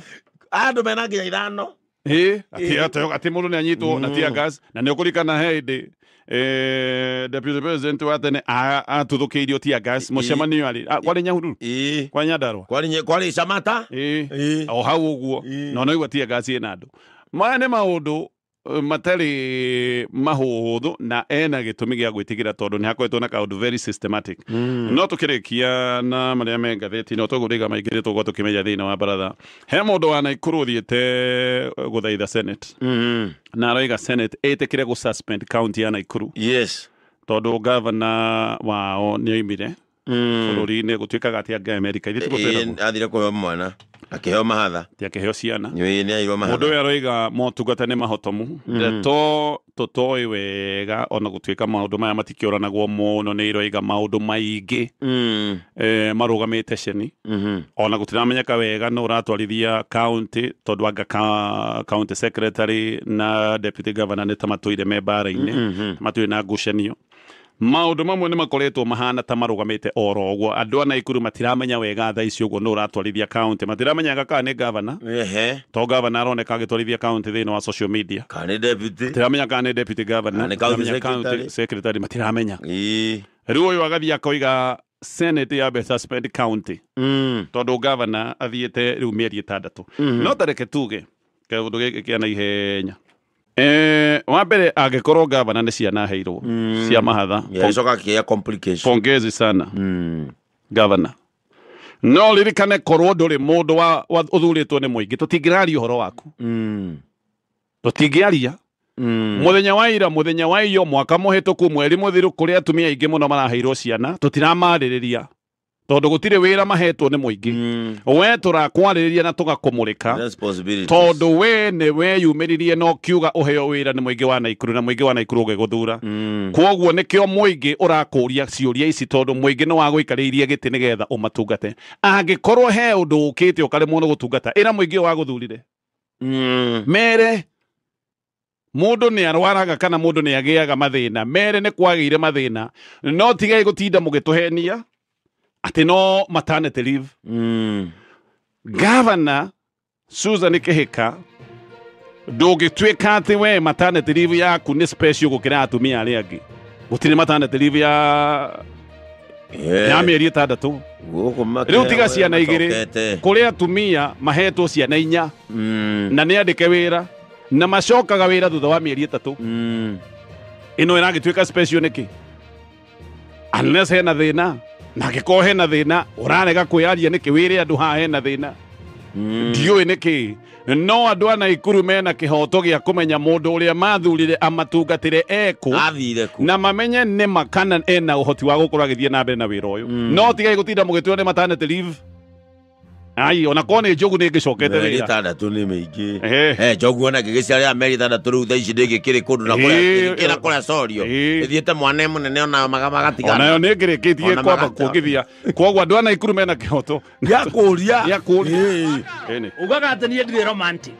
Andũ mena nginya 5. Ĩ, atĩ mũndũ nĩ anyitwo na tear gas, na nĩ ũkũririkana he hĩndĩ deputy president wa tene atuthũkĩirio tear gas mũcemanio arĩ kwarĩ Nyahururu. Ĩĩ. Kwa Nyandarua. Kwarĩ Samata. Ĩ. Ĩĩ. O hau ũguo. Ĩĩ. Na no igua tear gas ĩna andũ. Maya nĩ maũndũ matarĩ mahũthũ na ena gĩtũmi gĩa gwĩtigĩra tondũ nĩ hakoretwo na kaũndũ very systematic. No tũkĩrĩkia na marĩa me ngathĩti no tũgũrĩga maingĩ nĩ tũgũkorwo tũkĩmenya thĩinĩ wa baratha. He mũndũ wa Naikuru ũthiĩte gũthaitha Senate na aroiga Senate ĩtĩkĩre gũ suspend county ya Naikuru tondũ gavana wao nĩ oimire bũrũri-inĩ, gũtuĩkaga atĩ anga America ithuĩ tiguo twĩragwo. Athire kũheo mwana akĩheo mahatha. Atĩ akĩheo ciana. Nĩ aheirwo mahatha. Mũndũ ũyũ aroiga motungata nĩ mahotomu, ndeto tũtoĩ wega, ona gũtuĩka maũndũ maya matikĩũranagwo mũno, nĩ iroiga maũndũ maingĩ marũgamĩte ceni, ona gũtiramenyeka wega nũ ũratwarithia county tondũ anga county secretary na deputy governor nĩ ta matũire me mbara-inĩ, matũire na ngucanio. Maũndũ mamwe nĩ makoretwo mahana ta marũgamĩte oro ũguo. Andũ a Naikuru matiramenya wega thaa ici ũguo nũ ũratwarithia county, matiramenyaga kana nĩ governor. Ehe. To governor aroneka agĩtwarithia county thĩinĩ wa social media. Kana nĩ deputy. Matiramenya kana nĩ deputy governor, Kana nĩ county matiramenya county secretary. secretary, matiramenya. Ĩĩ. Rĩu ũyũ agathiĩ akoiga Senate yambe suspend county tondũ governor athiĩte rĩu mĩeri 6. No tareke tuge kaũndũ gĩkĩ kĩa naihenya. Wa mbere angĩkorwo governor nĩ ciana aheirwo cia mahatha, Gĩcoka kĩgĩa complication. pongezi sana governor. No ririkane korwo ndũrĩ mũndũ wa ũthurĩtwo nĩ mũingĩ, tũtingĩraria ũhoro waku. Tũtingĩaria. Mũthenya wa ira, mũthenya wa iyo, mwaka mũhĩtũku, mweri mũthiru, kũrĩ atumia aingĩ mũno maraheirwo ciana, tũtiramarĩrĩria tondũ gũtirĩ wĩra mahetwo nĩ mũingĩ. We tũrakwarĩrĩria na tũgakũmũrĩka Responsibilities. tondũ we nĩ weyumĩririe na ũkiuga ũheo wĩra nĩ mũingĩ wa Naikuru na mũingĩ wa Naikuru ũgĩgũthura. Kwoguo nĩkĩo mũingĩ ũrakũria ciũria ici tondũ mũingĩ nĩ wagũikarĩirie gĩtĩ nĩgetha ũmatungate. Angĩkorwo he ũndũ ũkĩte ũkaremwo nĩ gũtungata, ĩra mũingĩ ũyũ wagũthurire. Mere mũndũ nĩ arwaraga kana mũndũ nĩ agĩaga mathĩna, mere nĩ kwagĩire mathĩna, no tigai gũtinda mũgĩtũhenia atĩ no maternity leave. Governor Susan Kihika, ndũngĩtuĩka atĩ we maternity leave yaku nĩ special gũkĩra atumia arĩa angĩ. Gũtirĩ maternity leave ya mĩeri 6. Rĩu tiga ciana 2, kũrĩ atumia mahetwo ciana 4 na nĩ andĩke wĩra na macokaga wĩra thutha wa mĩeri 3. Ĩno ĩragĩtuĩka special nĩkĩ? Unless hena thĩna, na angĩkorwo hena thĩna ũrarega kwĩyaria nĩkĩ wĩre andũ haha hena thĩna. Ndiũĩ nĩkĩ, no andũ a Naikuru mena kĩhoto gĩa kũmenya mũndũ ũrĩa mathurire amatungatĩre ekũ, Athire kũ, na mamenye nĩma kana ena ũhoti wa gũkorwo agĩthiĩ na mbere na wĩra ũyũ. No tigai gũtinda mũgĩtwĩra nĩ maternity leave. Ai, ona korwo nĩ njogu nĩ ĩngĩcokete Mĩeri wĩra. 6 nĩ mĩingĩ. Njogu ona ngĩgĩciarĩra mĩeri 6 rĩu thaa ici ndĩngĩkĩrĩ kũndũ na kũrĩa kũrĩa corio. Ĩthiĩte mwana mũnene ona magatigana. Onayo nĩ ĩngĩrĩkĩtie kwamba kuongithia. Kwoguo andũ a Naikuru mena kĩhoto gĩa kũria. Gĩa kũria. Ugaga atĩ niĩ ndirĩ romantic.